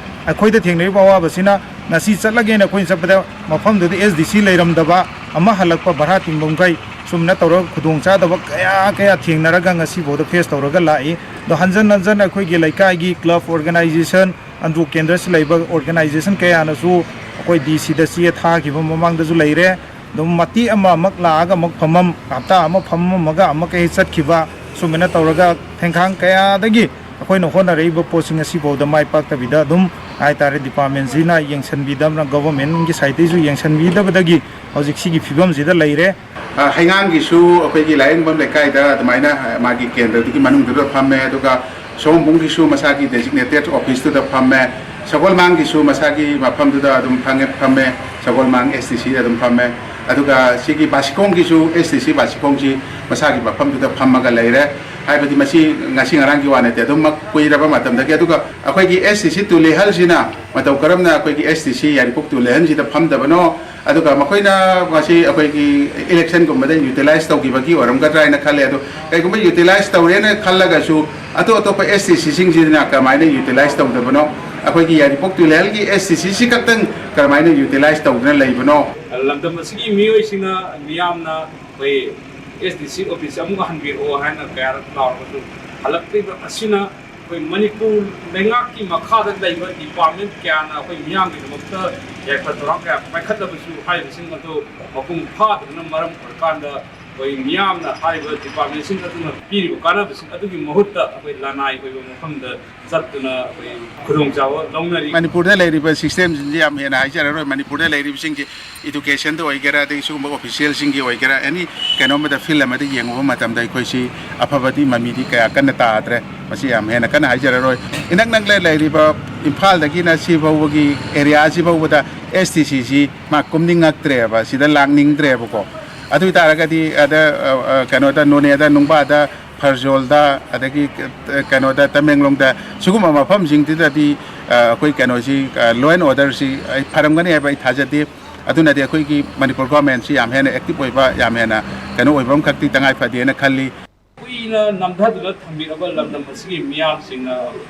ꯑꯩꯈꯣꯏꯗ ꯊꯦꯡꯅꯔꯤꯕ ꯑꯋꯥꯕꯁꯤꯅ ꯉꯁꯤ ꯆꯠꯂꯒꯦꯅ ꯑꯩꯈꯣꯏꯅ ꯆꯠꯄꯗ ꯃꯐꯝꯗꯨꯗ ꯑꯦꯁ ꯗꯤ ꯁꯤ ꯂꯩꯔꯝꯗꯕ, ꯑꯃ ꯍꯜꯂꯛꯄ ꯚꯔꯥ ꯇꯤꯡꯐꯝꯈꯩ, ꯁꯨꯝꯅ ꯇꯧꯔꯒ ꯈꯨꯗꯣꯡꯆꯥꯗꯕ ꯀꯌꯥ ꯀꯌꯥ ꯊꯦꯡꯅꯔꯒ ꯉꯁꯤꯐꯥꯎꯗ ꯐꯦꯁ ꯇꯧꯔꯒ ꯂꯥꯛꯏ꯫ ꯑꯗꯣ ꯍꯟꯖꯟ ꯍꯟꯖꯟ ꯑꯩꯈꯣꯏꯒꯤ ꯂꯩꯀꯥꯏꯒꯤ ꯀ꯭ꯂꯕ ꯑꯣꯔꯒꯅꯥꯏꯖꯦꯁꯟ, ꯑꯟꯗ꯭ꯔꯣ ꯀꯦꯟꯗ꯭ꯔꯁꯤ ꯂꯩꯕ ꯑꯣꯔꯒꯅꯥꯏꯖꯦꯁꯟ ꯀꯌꯥꯅꯁꯨ ꯑꯩꯈꯣꯏ ꯗꯤ ꯁꯤꯗ ꯆꯦ ꯊꯥꯈꯤꯕ ꯃꯃꯥꯡꯗꯁꯨ ꯂꯩꯔꯦ꯫ ꯑꯗꯨꯝ ꯃꯇꯦꯛ ꯑꯃ ꯑꯃꯨꯛ ꯂꯥꯛꯑꯒ ꯑꯃꯨꯛ ꯐꯝꯃꯝ, ꯍꯞꯇꯥ ꯑꯃ ꯐꯝꯃꯝꯃꯒ ꯑꯃꯨꯛꯀ ꯍꯦꯛ ꯆꯠꯈꯤꯕ, ꯁꯨꯃꯥꯏꯅ ꯇꯧꯔꯒ ꯊꯦꯡꯈꯥꯡ ꯀꯌꯥꯗꯒꯤ ꯑꯩꯈꯣꯏꯅ ꯍꯣꯠꯅꯔꯛꯏꯕ ꯄꯣꯠꯁꯤꯡ ꯑꯁꯤꯐꯥꯎꯗ ꯃꯥꯏ ꯄꯥꯛꯇꯕꯤꯗ ꯑꯗꯨꯝ ꯍꯥꯏ ꯇꯥꯔꯦ, ꯗꯤꯄꯥꯔꯠꯃꯦꯟꯁꯤꯅ ꯌꯦꯡꯁꯤꯟꯕꯤꯗꯕꯅ, ꯒꯚꯔꯟꯃꯦꯟꯒꯤ ꯁꯥꯏꯠꯇꯒꯤꯁꯨ ꯌꯦꯡꯁꯤꯟꯕꯤꯗꯕꯗꯒꯤ ꯍꯧꯖꯤꯛ ꯁꯤꯒꯤ ꯐꯤꯕꯝꯁꯤꯗ ꯂꯩꯔꯦ꯫ ꯑ, ꯍꯩꯉꯥꯡꯒꯤꯁꯨ ꯑꯩꯈꯣꯏꯒꯤ ꯂꯥꯏꯌꯦꯡꯕꯝ ꯂꯩꯀꯥꯏꯗ ꯑꯗꯨꯃꯥꯏꯅ, ꯑ, ꯃꯥꯒꯤ ꯀꯦꯟꯗ꯭ꯔꯗꯨꯒꯤ ꯃꯅꯨꯡꯗꯨꯗ ꯐꯝꯃꯦ, ꯑꯗꯨꯒ ꯁꯑꯣꯝꯕꯨꯡꯒꯤꯁꯨ ꯃꯁꯥꯒꯤ ꯗꯦꯖꯤꯒꯅꯦꯇꯦꯠ ꯑꯣꯐꯤꯁꯇꯨꯗ ꯐꯝꯃꯦ, ꯁꯒꯣꯜꯃꯥꯡꯒꯤꯁꯨ ꯃꯁꯥꯒꯤ ꯃꯐꯝꯗꯨꯗ ꯑꯗꯨꯝ ꯐꯪꯉꯦ, ꯐꯝꯃꯦ꯫ ꯁꯒꯣꯜꯃꯥꯡ ꯑꯦꯁ ꯇꯤ ꯁꯤꯗ ꯑꯗꯨꯝ ꯐꯝꯃꯦ꯫ ꯑꯗꯨꯒ ꯁꯤꯒꯤ ꯕꯥꯁꯤꯈꯣꯡꯒꯤꯁꯨ ꯑꯦꯁ ꯇꯤ ꯁꯤ ꯕꯥꯁꯤꯈꯣꯡꯁꯤ ꯃꯁꯥꯒꯤ ꯃꯐꯝꯗꯨꯗ ꯐꯝꯃꯒ ꯂꯩꯔꯦ꯫ ꯍꯥꯏꯕꯗꯤ ꯃꯁꯤ ꯉꯁꯤ ꯉꯔꯥꯡꯒꯤ ꯋꯥ ꯅꯠꯇꯦ, ꯑꯗꯨꯝꯃꯛ ꯀꯨꯏꯔꯕ ꯃꯇꯝꯗꯒꯤ꯫ ꯑꯗꯨꯒ ꯑꯩꯈꯣꯏꯒꯤ ꯑꯦꯁ ꯇꯤ ꯁꯤ ꯇꯨꯂꯦꯍꯜꯁꯤꯅ ꯃꯇꯧ ꯀꯔꯝꯅ ꯑꯩꯈꯣꯏꯒꯤ ꯑꯦꯁ ꯇꯤ ꯁꯤ ꯌꯥꯏꯔꯤꯄꯣꯛ ꯇꯨꯂꯦꯍꯜꯁꯤꯗ ꯐꯝꯗꯕꯅꯣ, ꯑꯗꯨꯒ ꯃꯈꯣꯏꯅ ꯃꯁꯤ ꯑꯩꯈꯣꯏꯒꯤ ꯏꯂꯦꯛꯁꯟꯒꯨꯝꯕꯗ ꯌꯨꯇꯤꯂꯥꯏꯁ ꯇꯧꯈꯤꯕꯒꯤ ꯑꯣꯏꯔꯝꯒꯗ꯭ꯔꯥ ꯍꯥꯏꯅ ꯈꯜꯂꯦ꯫ ꯑꯗꯣ ꯀꯩꯒꯨꯝꯕ ꯌꯨꯇꯤꯂꯥꯏꯁ ꯇꯧꯔꯦꯅ ꯈꯜꯂꯒꯁꯨ ꯑꯇꯣꯞ ꯑꯇꯣꯞꯄ ꯑꯦꯁ ꯇꯤ ꯁꯤꯁꯤꯡꯁꯤꯅ ꯀꯃꯥꯏꯅ ꯌꯨꯇꯤꯂꯥꯏꯁ ꯇꯧꯗꯕꯅꯣ? ꯑꯩꯈꯣꯏꯒꯤ ꯌꯥꯏꯔꯤꯄꯣꯛ ꯇꯨꯂꯦꯍꯜꯒꯤ ꯑꯦꯁ ꯇꯤ ꯁꯤꯁꯤ ꯈꯛꯇꯪ ꯀꯔꯝꯍꯥꯏꯅ ꯌꯨꯇꯤꯂꯥꯏꯁ ꯇꯧꯗꯨꯅ ꯂꯩꯕꯅꯣ? ꯂꯝꯗꯝ ꯑꯁꯤꯒꯤ ꯃꯤꯑꯣꯏꯁꯤꯡꯅ ꯃꯤꯌꯥꯝꯅ ꯑꯩꯈꯣꯏ ꯑꯦꯁ ꯗꯤ ꯁꯤ ꯑꯣꯐꯤꯁ ꯑꯃꯨꯛ ꯍꯟꯕꯤꯔꯛꯑꯣ ꯍꯥꯏꯅ ꯀꯌꯥꯔꯛ ꯂꯥꯎꯔꯕꯁꯨ ꯍꯜꯂꯛꯇ꯭ꯔꯤꯕ ꯑꯁꯤꯅ ꯑꯩꯈꯣꯏ ꯃꯅꯤꯄꯨꯔ ꯂꯩꯉꯥꯛꯀꯤ ꯃꯈꯥꯗ ꯂꯩꯕ ꯗꯤꯄꯥꯔꯠꯃꯦꯟ ꯀꯌꯥꯅ ꯑꯩꯈꯣꯏ ꯃꯤꯌꯥꯝꯒꯤꯗꯃꯛꯇ ꯌꯥꯏꯐ ꯊꯧꯔꯥꯡ ꯀꯌꯥ ꯄꯥꯏꯈꯠꯂꯕꯁꯨ ꯍꯥꯏꯔꯤꯕꯁꯤꯡ ꯑꯗꯨ ꯃꯄꯨꯡ ꯐꯥꯗꯕꯅ ꯃꯔꯝ ꯑꯣꯏꯔꯀꯥꯟꯗ ꯑꯩꯈꯣꯏ ꯃꯤꯌꯥꯝꯅ ꯍꯥꯏꯔꯤꯕ ꯗꯤꯄꯥꯔꯠꯃꯦꯟꯁꯤꯡ ꯑꯗꯨꯅ ꯄꯤꯔꯤꯕ ꯀꯥꯟꯅꯕꯁꯤꯡ ꯑꯗꯨꯒꯤ ꯃꯍꯨꯠꯇ ꯑꯩꯈꯣꯏ ꯂꯅꯥꯏ ꯑꯣꯏꯕ ꯃꯐꯝꯗ ꯆꯠꯇꯨꯅ ꯑꯩꯈꯣꯏ ꯈꯨꯗꯣꯡꯆꯥꯕ ꯂꯧꯅꯔꯤ꯫ ꯃꯅꯤꯄꯨꯔꯗ ꯂꯩꯔꯤꯕ ꯁꯤꯁꯇꯦꯝꯁꯤꯡꯁꯤ ꯌꯥꯝ ꯍꯦꯟꯅ ꯍꯥꯏꯖꯔꯔꯣꯏ꯫ ꯃꯅꯤꯄꯨꯔꯗ ꯂꯩꯔꯤꯕꯁꯤꯡꯁꯤ ꯏꯗꯨꯀꯦꯁꯟꯗ ꯑꯣꯏꯒꯦꯔꯥ, ꯑꯗꯒꯤ ꯁꯤꯒꯨꯝꯕ ꯑꯣꯐꯤꯁꯤꯌꯦꯜꯁꯤꯡꯒꯤ ꯑꯣꯏꯒꯦꯔꯥ, ꯑꯦꯅꯤ ꯀꯩꯅꯣꯝꯃꯗ, ꯐꯤꯜ ꯑꯃꯗ ꯌꯦꯡꯉꯨꯕ ꯃꯇꯝꯗ ꯑꯩꯈꯣꯏꯁꯤ ꯑꯐꯕꯗꯤ ꯃꯃꯤꯗꯤ ꯀꯌꯥ ꯀꯟꯅ ꯇꯥꯗ꯭ꯔꯦ꯫ ꯃꯁꯤ ꯌꯥꯝ ꯍꯦꯟꯅ ꯀꯟꯅ ꯍꯥꯏꯖꯔꯔꯣꯏ꯫ ꯏꯅꯛ ꯅꯛꯅ ꯂꯩꯔꯤꯕ ꯏꯝꯐꯥꯜꯗꯒꯤꯅ ꯁꯤ ꯐꯥꯎꯕꯒꯤ ꯑꯦꯔꯤꯌꯥꯁꯤ ꯐꯥꯎꯕꯗ ꯑꯦꯁ ꯇꯤ ꯁꯤꯁꯤ ꯃꯥ ꯀꯨꯝꯅꯤꯡꯉꯛꯇ꯭ꯔꯦꯕ, ꯁꯤꯗ ꯂꯥꯛꯅꯤꯡꯗ꯭ꯔꯦꯕꯀꯣ꯫ ꯑꯗꯨ ꯑꯣꯏ ꯇꯥꯔꯒꯗꯤ ꯑꯗ, ꯑ, ꯑ, ꯀꯩꯅꯣꯗ, ꯅꯣꯅꯦꯗ, ꯅꯨꯡꯕꯥꯗ, ꯐꯔꯖꯣꯜꯗ, ꯑꯗꯒꯤ, ꯑ, ꯀꯩꯅꯣꯗ, ꯇꯃꯦꯡꯂꯣꯡꯗ, ꯁꯤꯒꯨꯝꯕ ꯃꯐꯝꯁꯤꯡꯗꯨꯗꯗꯤ, ꯑ, ꯑꯩꯈꯣꯏ ꯀꯩꯅꯣꯁꯤ, ꯑ, law and order ꯁꯤ ꯑꯩ ꯐꯔꯝꯒꯅꯤ ꯍꯥꯏꯕ ꯑꯩ ꯊꯥꯖꯗꯦ꯫ ꯑꯗꯨꯅꯗꯤ ꯑꯩꯈꯣꯏꯒꯤ ꯃꯅꯤꯄꯨꯔ ꯒꯣꯔꯃꯦꯟꯁꯤ ꯌꯥꯝ ꯍꯦꯟꯅ ꯑꯦꯛꯇꯤꯚ ꯑꯣꯏꯕ, ꯌꯥꯝ ꯍꯦꯟꯅ ꯀꯩꯅꯣ ꯑꯣꯏꯕ ꯑꯃꯈꯛꯇꯤ ꯇꯉꯥꯏ ꯐꯗꯦꯅ ꯈꯜꯂꯤ꯫ ꯀꯨꯏꯅ ꯅꯝꯊꯗꯨꯅ ꯊꯝꯕꯤꯔꯕ ꯂꯝꯗꯝ ꯑꯁꯤꯒꯤ ꯃꯤꯌꯥꯝꯁꯤꯡꯅ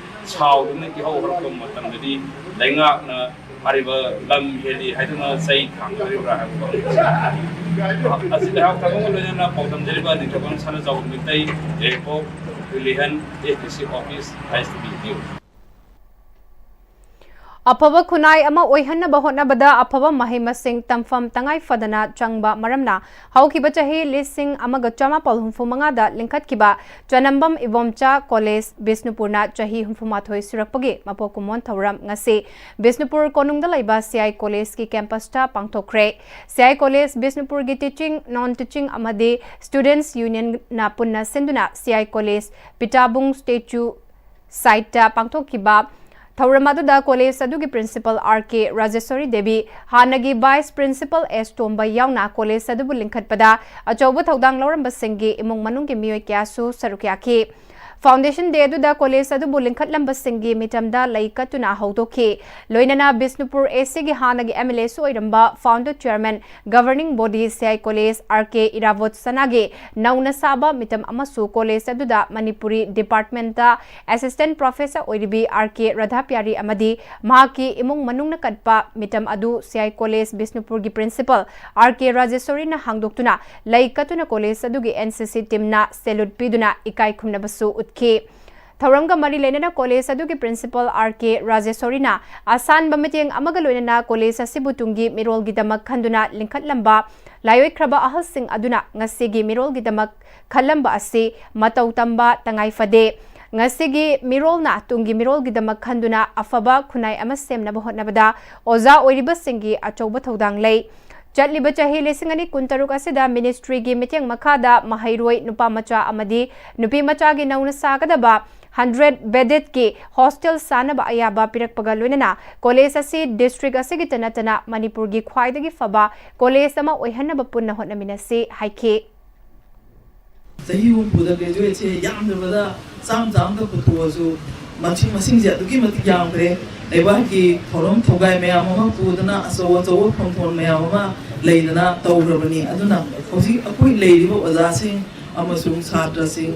ꯁꯥꯎꯗꯨꯅ ꯏꯍꯧ ꯍꯧꯔꯛꯄ ꯃꯇꯝꯗꯗꯤ ꯂꯩꯉꯥꯛꯅ ꯍꯥꯏꯔꯤꯕ ꯂꯝ ꯍꯦꯜꯂꯤ ꯍꯥꯏꯗꯨꯅ ꯆꯩ ꯊꯥꯡꯒꯗꯧꯔꯤꯕ꯭ꯔꯥ ꯍꯥꯏꯕ ꯋꯥꯐꯝ ꯑꯁꯤ ꯂꯩꯍꯥꯎ ꯊꯥꯕꯒ ꯂꯣꯏꯅꯅ ꯄꯥꯎꯗꯝꯖꯔꯤꯕ ꯅꯤꯡꯊꯧ ꯁꯅꯥꯖꯥꯎꯕ ꯃꯤꯇꯩ, ꯌꯥꯏꯔꯤꯄꯣꯛ, ꯇꯨꯂꯤꯍꯟ, ꯑꯦꯁ ꯗꯤ ꯁꯤ ꯑꯣꯐꯤꯁ, ꯑꯥꯏ ꯑꯦꯁ ꯇꯤ ꯚꯤ ꯅ꯭ꯌꯨꯁ꯫ ꯑꯐꯕ ꯈꯨꯟꯅꯥꯏ ꯑꯃ ꯑꯣꯏꯍꯟꯅꯕ ꯍꯣꯠꯅꯕꯗ ꯑꯐꯕ ꯃꯍꯩ ꯃꯁꯤꯡ ꯇꯝꯐꯝ ꯇꯉꯥꯏ ꯐꯗꯅ ꯆꯪꯕ ꯃꯔꯝꯅ ꯍꯧꯈꯤꯕ ꯆꯍꯤ ꯂꯤꯁꯤꯡ ꯑꯃꯒ ꯆꯃꯥꯄꯜ ꯍꯨꯝꯐꯨ ꯃꯉꯥꯗ ꯂꯤꯡꯈꯠꯈꯤꯕ ꯆꯅꯝꯕꯝ ꯏꯕꯣꯝꯆꯥ ꯀꯣꯂꯦꯖ ꯕꯤꯁꯅꯨꯄꯨꯔꯅ ꯆꯍꯤ ꯍꯨꯝꯐꯨ ꯃꯥꯊꯣꯏ ꯁꯨꯔꯛꯄꯒꯤ ꯃꯄꯣꯛ ꯀꯨꯝꯑꯣꯟ ꯊꯧꯔꯝ ꯉꯁꯤ ꯕꯤꯁꯅꯨꯄꯨꯔ ꯀꯣꯅꯨꯡꯗ ꯂꯩꯕ ꯁꯤ ꯑꯥꯏ ꯀꯣꯂꯦꯖꯀꯤ ꯀꯦꯝꯄꯁꯇ ꯄꯥꯡꯊꯣꯛꯈ꯭ꯔꯦ꯫ ꯁꯤ ꯑꯥꯏ ꯀꯣꯂꯦꯖ ꯕꯤꯁꯅꯨꯄꯨꯔꯒꯤ ꯇꯤꯆꯤꯡ, ꯅꯣꯟ ꯇꯤꯆꯤꯡ ꯑꯃꯗꯤ ꯁ꯭ꯇꯨꯗꯦꯟꯠꯁ ꯌꯨꯅꯤꯌꯟꯅ ꯄꯨꯟꯅ ꯁꯤꯟꯗꯨꯅ ꯁꯤ ꯑꯥꯏ ꯀꯣꯂꯦꯖ ꯄꯤꯇꯥꯕꯨꯡ ꯁ꯭ꯇꯦꯆꯨ ꯁꯥꯏꯠꯇ ꯄꯥꯡꯊꯣꯛꯈꯤꯕ ꯊꯧꯔꯝ ꯑꯗꯨꯗ ꯀꯣꯂꯦꯖ ꯑꯗꯨꯒꯤ ꯄ꯭ꯔꯤꯟꯁꯤꯄꯜ ꯑꯥꯔ ꯀꯦ ꯔꯥꯖꯦꯁꯣꯔꯤ ꯗꯦꯕꯤ, ꯍꯥꯟꯅꯒꯤ ꯚꯥꯏꯁ ꯄ꯭ꯔꯤꯟꯁꯤꯄꯜ ꯑꯦꯁ ꯇꯣꯝꯕ ꯌꯥꯎꯅ ꯀꯣꯂꯦꯖ ꯑꯗꯨꯕꯨ ꯂꯤꯡꯈꯠꯄꯗ ꯑꯆꯧꯕ ꯊꯧꯗꯥꯡ ꯂꯧꯔꯝꯕꯁꯤꯡꯒꯤ ꯏꯃꯨꯡ ꯃꯅꯨꯡꯒꯤ ꯃꯤꯑꯣꯏ ꯀꯌꯥꯁꯨ ꯁꯔꯨꯛ ꯌꯥꯈꯤ꯫ ꯐꯥꯎꯟꯗꯦꯁꯟ ꯗꯦ ꯑꯗꯨꯗ ꯀꯣꯂꯦꯖ ꯑꯗꯨꯕꯨ ꯂꯤꯡꯈꯠꯂꯝꯕꯁꯤꯡꯒꯤ ꯃꯤꯇꯝꯗ ꯂꯩ ꯀꯠꯇꯨꯅ ꯍꯧꯗꯣꯛꯈꯤ꯫ ꯂꯣꯏꯅꯅ ꯕꯤꯁꯅꯨꯄꯨꯔ ꯑꯦ ꯁꯤꯒꯤ ꯍꯥꯟꯅꯒꯤ ꯑꯦꯝ ꯑꯦꯜ ꯑꯦꯁꯨ ꯑꯣꯏꯔꯝꯕ ꯐꯥꯎꯟꯗꯔ ꯆꯤꯌꯔꯃꯦꯟ ꯒꯚꯔꯅꯤꯡ ꯕꯣꯗꯤ ꯁꯤ ꯑꯥꯏ ꯀꯣꯂꯦꯖ ꯑꯥꯔ ꯀꯦ ꯏꯔꯥꯕꯣꯠ ꯁꯅꯥꯒꯤ ꯅꯧꯅ ꯁꯥꯕ ꯃꯤꯇꯝ ꯑꯃꯁꯨ ꯀꯣꯂꯦꯖ ꯑꯗꯨꯗ ꯃꯅꯤꯄꯨꯔꯤ ꯗꯤꯄꯥꯔꯠꯃꯦꯟꯇ ꯑꯦꯁꯤꯁꯇꯦꯟꯠ ꯄ꯭ꯔꯣꯐꯦꯁꯔ ꯑꯣꯏꯔꯤꯕꯤ ꯑꯥꯔ ꯀꯦ ꯔꯥꯙꯥꯄ꯭ꯌꯥꯔꯤ ꯑꯃꯗꯤ ꯃꯍꯥꯛꯀꯤ ꯏꯃꯨꯡ ꯃꯅꯨꯡꯅ ꯀꯠꯄ ꯃꯤꯇꯝ ꯑꯗꯨ ꯁꯤ ꯑꯥꯏ ꯀꯣꯂꯦꯖ ꯕꯤꯁꯅꯨꯄꯨꯔꯒꯤ ꯄ꯭ꯔꯤꯟꯁꯤꯄꯜ ꯑꯥꯔ ꯀꯦ ꯔꯥꯖꯦꯁꯣꯔꯤꯅ ꯍꯥꯡꯗꯣꯛꯇꯨꯅ ꯂꯩ ꯀꯠꯇꯨꯅ ꯀꯣꯂꯦꯖ ꯑꯗꯨꯒꯤ ꯑꯦꯟ ꯁꯤ ꯁꯤ ꯇꯤꯝꯅ ꯁꯦꯂꯨꯠ ꯄꯤꯗꯨꯅ ꯏꯀꯥꯏ ꯈꯨꯝꯅꯕꯁꯨ ꯎꯠꯈꯤ꯫ ꯊꯧꯔꯝꯒ ꯃꯔꯤ ꯂꯩꯅꯅ ꯀꯣꯂꯦꯖ ꯑꯗꯨꯒꯤ ꯄ꯭ꯔꯤꯟꯁꯤꯄꯜ ꯑꯥꯔ ꯀꯦ ꯔꯥꯖꯦꯁꯣꯔꯤꯅ ꯑꯁꯥꯟꯕ ꯃꯤꯠꯌꯦꯡ ꯑꯃꯒ ꯂꯣꯏꯅꯅ ꯀꯣꯂꯦꯖ ꯑꯁꯤꯕꯨ ꯇꯨꯡꯒꯤ ꯃꯤꯔꯣꯜꯒꯤꯗꯃꯛ ꯈꯟꯗꯨꯅ ꯂꯤꯡꯈꯠꯂꯝꯕ ꯂꯥꯏꯑꯣꯏꯈ꯭ꯔꯕ ꯑꯍꯜꯁꯤꯡ ꯑꯗꯨꯅ ꯉꯁꯤꯒꯤ ꯃꯤꯔꯣꯜꯒꯤꯗꯃꯛ ꯈꯜꯂꯝꯕ ꯑꯁꯤ ꯃꯇꯧ ꯇꯝꯕ ꯇꯉꯥꯏ ꯐꯗꯦ꯫ ꯉꯁꯤꯒꯤ ꯃꯤꯔꯣꯜꯅ ꯇꯨꯡꯒꯤ ꯃꯤꯔꯣꯜꯒꯤꯗꯃꯛ ꯈꯟꯗꯨꯅ ꯑꯐꯕ ꯈꯨꯟꯅꯥꯏ ꯑꯃ ꯁꯦꯝꯅꯕ ꯍꯣꯠꯅꯕꯗ ꯑꯣꯖꯥ ꯑꯣꯏꯔꯤꯕꯁꯤꯡꯒꯤ ꯑꯆꯧꯕ ꯊꯧꯗꯥꯡ ꯂꯩ꯫ ꯆꯠꯂꯤꯕ ꯆꯍꯤ ꯂꯤꯁꯤꯡ ꯑꯅꯤ ꯀꯨꯟꯇꯔꯨꯛ ꯑꯁꯤꯗ ꯃꯤꯅꯤꯁꯇ꯭ꯔꯤꯒꯤ ꯃꯤꯠꯌꯦꯡ ꯃꯈꯥꯗ ꯃꯍꯩꯔꯣꯏ ꯅꯨꯄꯥ ꯃꯆꯥ ꯑꯃꯗꯤ ꯅꯨꯄꯤ ꯃꯆꯥꯒꯤ ꯅꯧꯅ ꯁꯥꯒꯗꯕ ꯍꯟꯗ꯭ꯔꯦꯠ ꯕꯦꯗꯦꯗꯀꯤ ꯍꯣꯁꯇꯦꯜ ꯁꯥꯅꯕ ꯑꯌꯥꯕ ꯄꯤꯔꯛꯄꯒ ꯂꯣꯏꯅꯅ ꯀꯣꯂꯦꯖ ꯑꯁꯤ ꯗꯤꯁꯇ꯭ꯔꯤꯛ ꯑꯁꯤꯒꯤꯇ ꯅꯠꯇꯅ ꯃꯅꯤꯄꯨꯔꯒꯤ ꯈ꯭ꯋꯥꯏꯗꯒꯤ ꯐꯕ ꯀꯣꯂꯦꯖ ꯑꯃ ꯑꯣꯏꯍꯟꯅꯕ ꯄꯨꯟꯅ ꯍꯣꯠꯅꯃꯤꯟꯅꯁꯤ ꯍꯥꯏꯈꯤ꯫ ꯆꯍꯤ ꯍꯨꯝꯐꯨꯗ ꯒ꯭ꯔꯦꯖꯨꯋꯦꯠꯁꯦ ꯌꯥꯝꯗ꯭ꯔꯕꯗ ꯆꯥꯝꯃ ꯆꯥꯝꯃꯗ ꯄꯨꯊꯣꯛꯑꯁꯨ ꯃꯁꯤꯡ ꯃꯁꯤꯡꯁꯦ ꯑꯗꯨꯛꯀꯤ ꯃꯇꯤꯛ ꯌꯥꯝꯈ꯭ꯔꯦ꯫ ꯂꯩꯕꯥꯛꯀꯤ ꯊꯧꯔꯝ ꯊꯧꯒꯥꯏ ꯃꯌꯥꯝ ꯑꯃ ꯄꯨꯗꯅ ꯑꯆꯧ ꯑꯆꯧꯕ ꯐꯝꯐꯝ ꯃꯌꯥꯝ ꯑꯃ ꯂꯩꯗꯅ ꯇꯧꯈ꯭ꯔꯕꯅꯤ꯫ ꯑꯗꯨꯅ ꯍꯧꯖꯤꯛ ꯑꯩꯈꯣꯏ ꯂꯩꯔꯤꯕ ꯑꯣꯖꯥꯁꯤꯡ ꯑꯃꯁꯨꯡ ꯁꯥꯇ꯭ꯔꯁꯤꯡ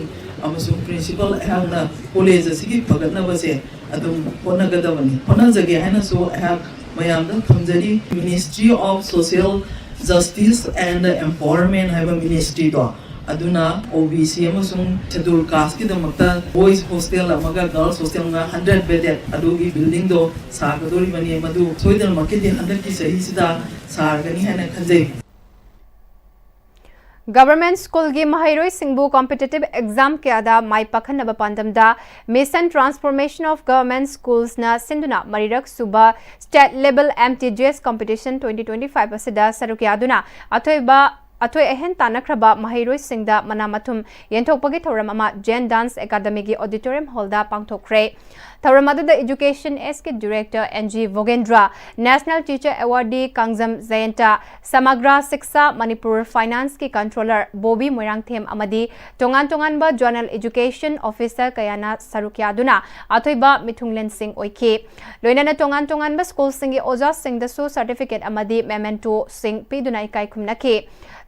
ꯑꯃꯁꯨꯡ ꯄ꯭ꯔꯤꯟꯁꯤꯄꯜ ꯑꯩꯍꯥꯛꯅ ꯀꯣꯂꯦꯖ ꯑꯁꯤꯒꯤ ꯐꯒꯠꯅꯕꯁꯦ ꯑꯗꯨꯝ ꯍꯣꯠꯅꯒꯗꯕꯅꯤ꯫ ꯍꯣꯠꯅꯖꯒꯦ ꯍꯥꯏꯅꯁꯨ ꯑꯩꯍꯥꯛ ꯃꯌꯥꯝꯗ ꯊꯝꯖꯔꯤ꯫ Ministry of Social Justice and Empowerment ꯍꯥꯏꯕ ꯃꯤꯅꯤꯁꯇ꯭ꯔꯤꯗꯣ ꯑꯗꯨꯅ ꯑꯣ ꯕꯤ ꯁꯤ ꯑꯃꯁꯨꯡ ꯁꯦꯗꯨꯜ ꯀꯥꯁꯀꯤꯗꯃꯛꯇ ꯕꯣꯏꯁ ꯍꯣꯁꯇꯦꯜ ꯑꯃꯒ ꯒꯔꯜꯁ ꯍꯣꯁꯇꯦꯜ ꯑꯃꯒ ꯍꯟꯗ꯭ꯔꯦꯠ ꯕꯦꯗꯦꯠ ꯑꯗꯨꯒꯤ ꯕꯤꯜꯗꯤꯡꯗꯣ ꯁꯥꯒꯗꯧꯔꯤꯕꯅꯤ꯫ ꯃꯗꯨ ꯁꯣꯏꯗꯅꯃꯛꯀꯤꯗꯤ ꯍꯟꯗꯛꯀꯤ ꯆꯍꯤꯁꯤꯗ ꯁꯥꯔꯒꯅꯤ ꯍꯥꯏꯅ ꯈꯟꯖꯩ꯫ ꯒꯚꯔꯟꯃꯦꯟꯠ ꯁ꯭ꯀꯨꯜꯒꯤ ꯃꯍꯩꯔꯣꯏꯁꯤꯡꯕꯨ ꯀꯝꯄꯤꯇꯤꯇꯤꯚ ꯑꯦꯛꯖꯥꯝ ꯀꯌꯥꯗ ꯃꯥꯏ ꯄꯥꯛꯍꯟꯅꯕ ꯄꯥꯟꯗꯝꯗ Mission Transformation of Government Schools ꯅ ꯁꯤꯟꯗꯨꯅ ꯃꯔꯤꯔꯛ ꯁꯨꯕ State Level M T J S Competition twenty twenty five ꯑꯁꯤꯗ ꯁꯔꯨꯛ ꯌꯥꯗꯨꯅ ꯑꯊꯣꯏꯕ ꯑꯊꯣꯏ ꯑꯍꯦꯟ ꯇꯥꯟꯅꯈ꯭ꯔꯕ ꯃꯍꯩꯔꯣꯏꯁꯤꯡꯗ ꯃꯅꯥ ꯃꯊꯨꯝ ꯌꯦꯟꯊꯣꯛꯄꯒꯤ ꯊꯧꯔꯝ ꯑꯃ ꯖꯦꯟ ꯗꯥꯟꯁ ꯑꯦꯀꯥꯗꯃꯤꯒꯤ ꯑꯣꯗꯤꯇꯣꯔꯤꯌꯝ ꯍꯣꯜꯗ ꯄꯥꯡꯊꯣꯛꯈ꯭ꯔꯦ꯫ ꯊꯧꯔꯝ ꯑꯗꯨꯗ ꯏꯗꯨꯀꯦꯁꯟ ꯑꯦꯁꯀꯤ director N G Bhogendra, national teacher awardee Kangjam Jayanta, Samagra Shiksha Manipur ꯐꯥꯏꯅꯥꯟꯁꯀꯤ ꯀꯟꯇ꯭ꯔꯣꯂꯔ ꯕꯣꯕꯤ ꯃꯣꯏꯔꯥꯡꯊꯦꯝ ꯑꯃꯗꯤ ꯇꯣꯉꯥꯟ ꯇꯣꯉꯥꯟꯕ ꯖꯣꯅꯦꯜ ꯏꯗꯨꯀꯦꯁꯟ ꯑꯣꯐꯤꯁꯔ ꯀꯌꯥꯅ ꯁꯔꯨꯛ ꯌꯥꯗꯨꯅ ꯑꯊꯣꯏꯕ ꯃꯤꯊꯨꯡꯂꯦꯟꯁꯤꯡ ꯑꯣꯏꯈꯤ꯫ ꯂꯣꯏꯅꯅ ꯇꯣꯉꯥꯟ ꯇꯣꯉꯥꯟꯕ ꯁ꯭ꯀꯨꯜꯁꯤꯡꯒꯤ ꯑꯣꯖꯥꯁꯤꯡꯗꯁꯨ ꯁꯔꯇꯤꯐꯤꯀꯦꯠ ꯑꯃꯗꯤ ꯃꯦꯃꯦꯟꯇꯣꯁꯤꯡ ꯄꯤꯗꯨꯅ ꯏꯀꯥꯏ ꯈꯨꯝꯅꯈꯤ꯫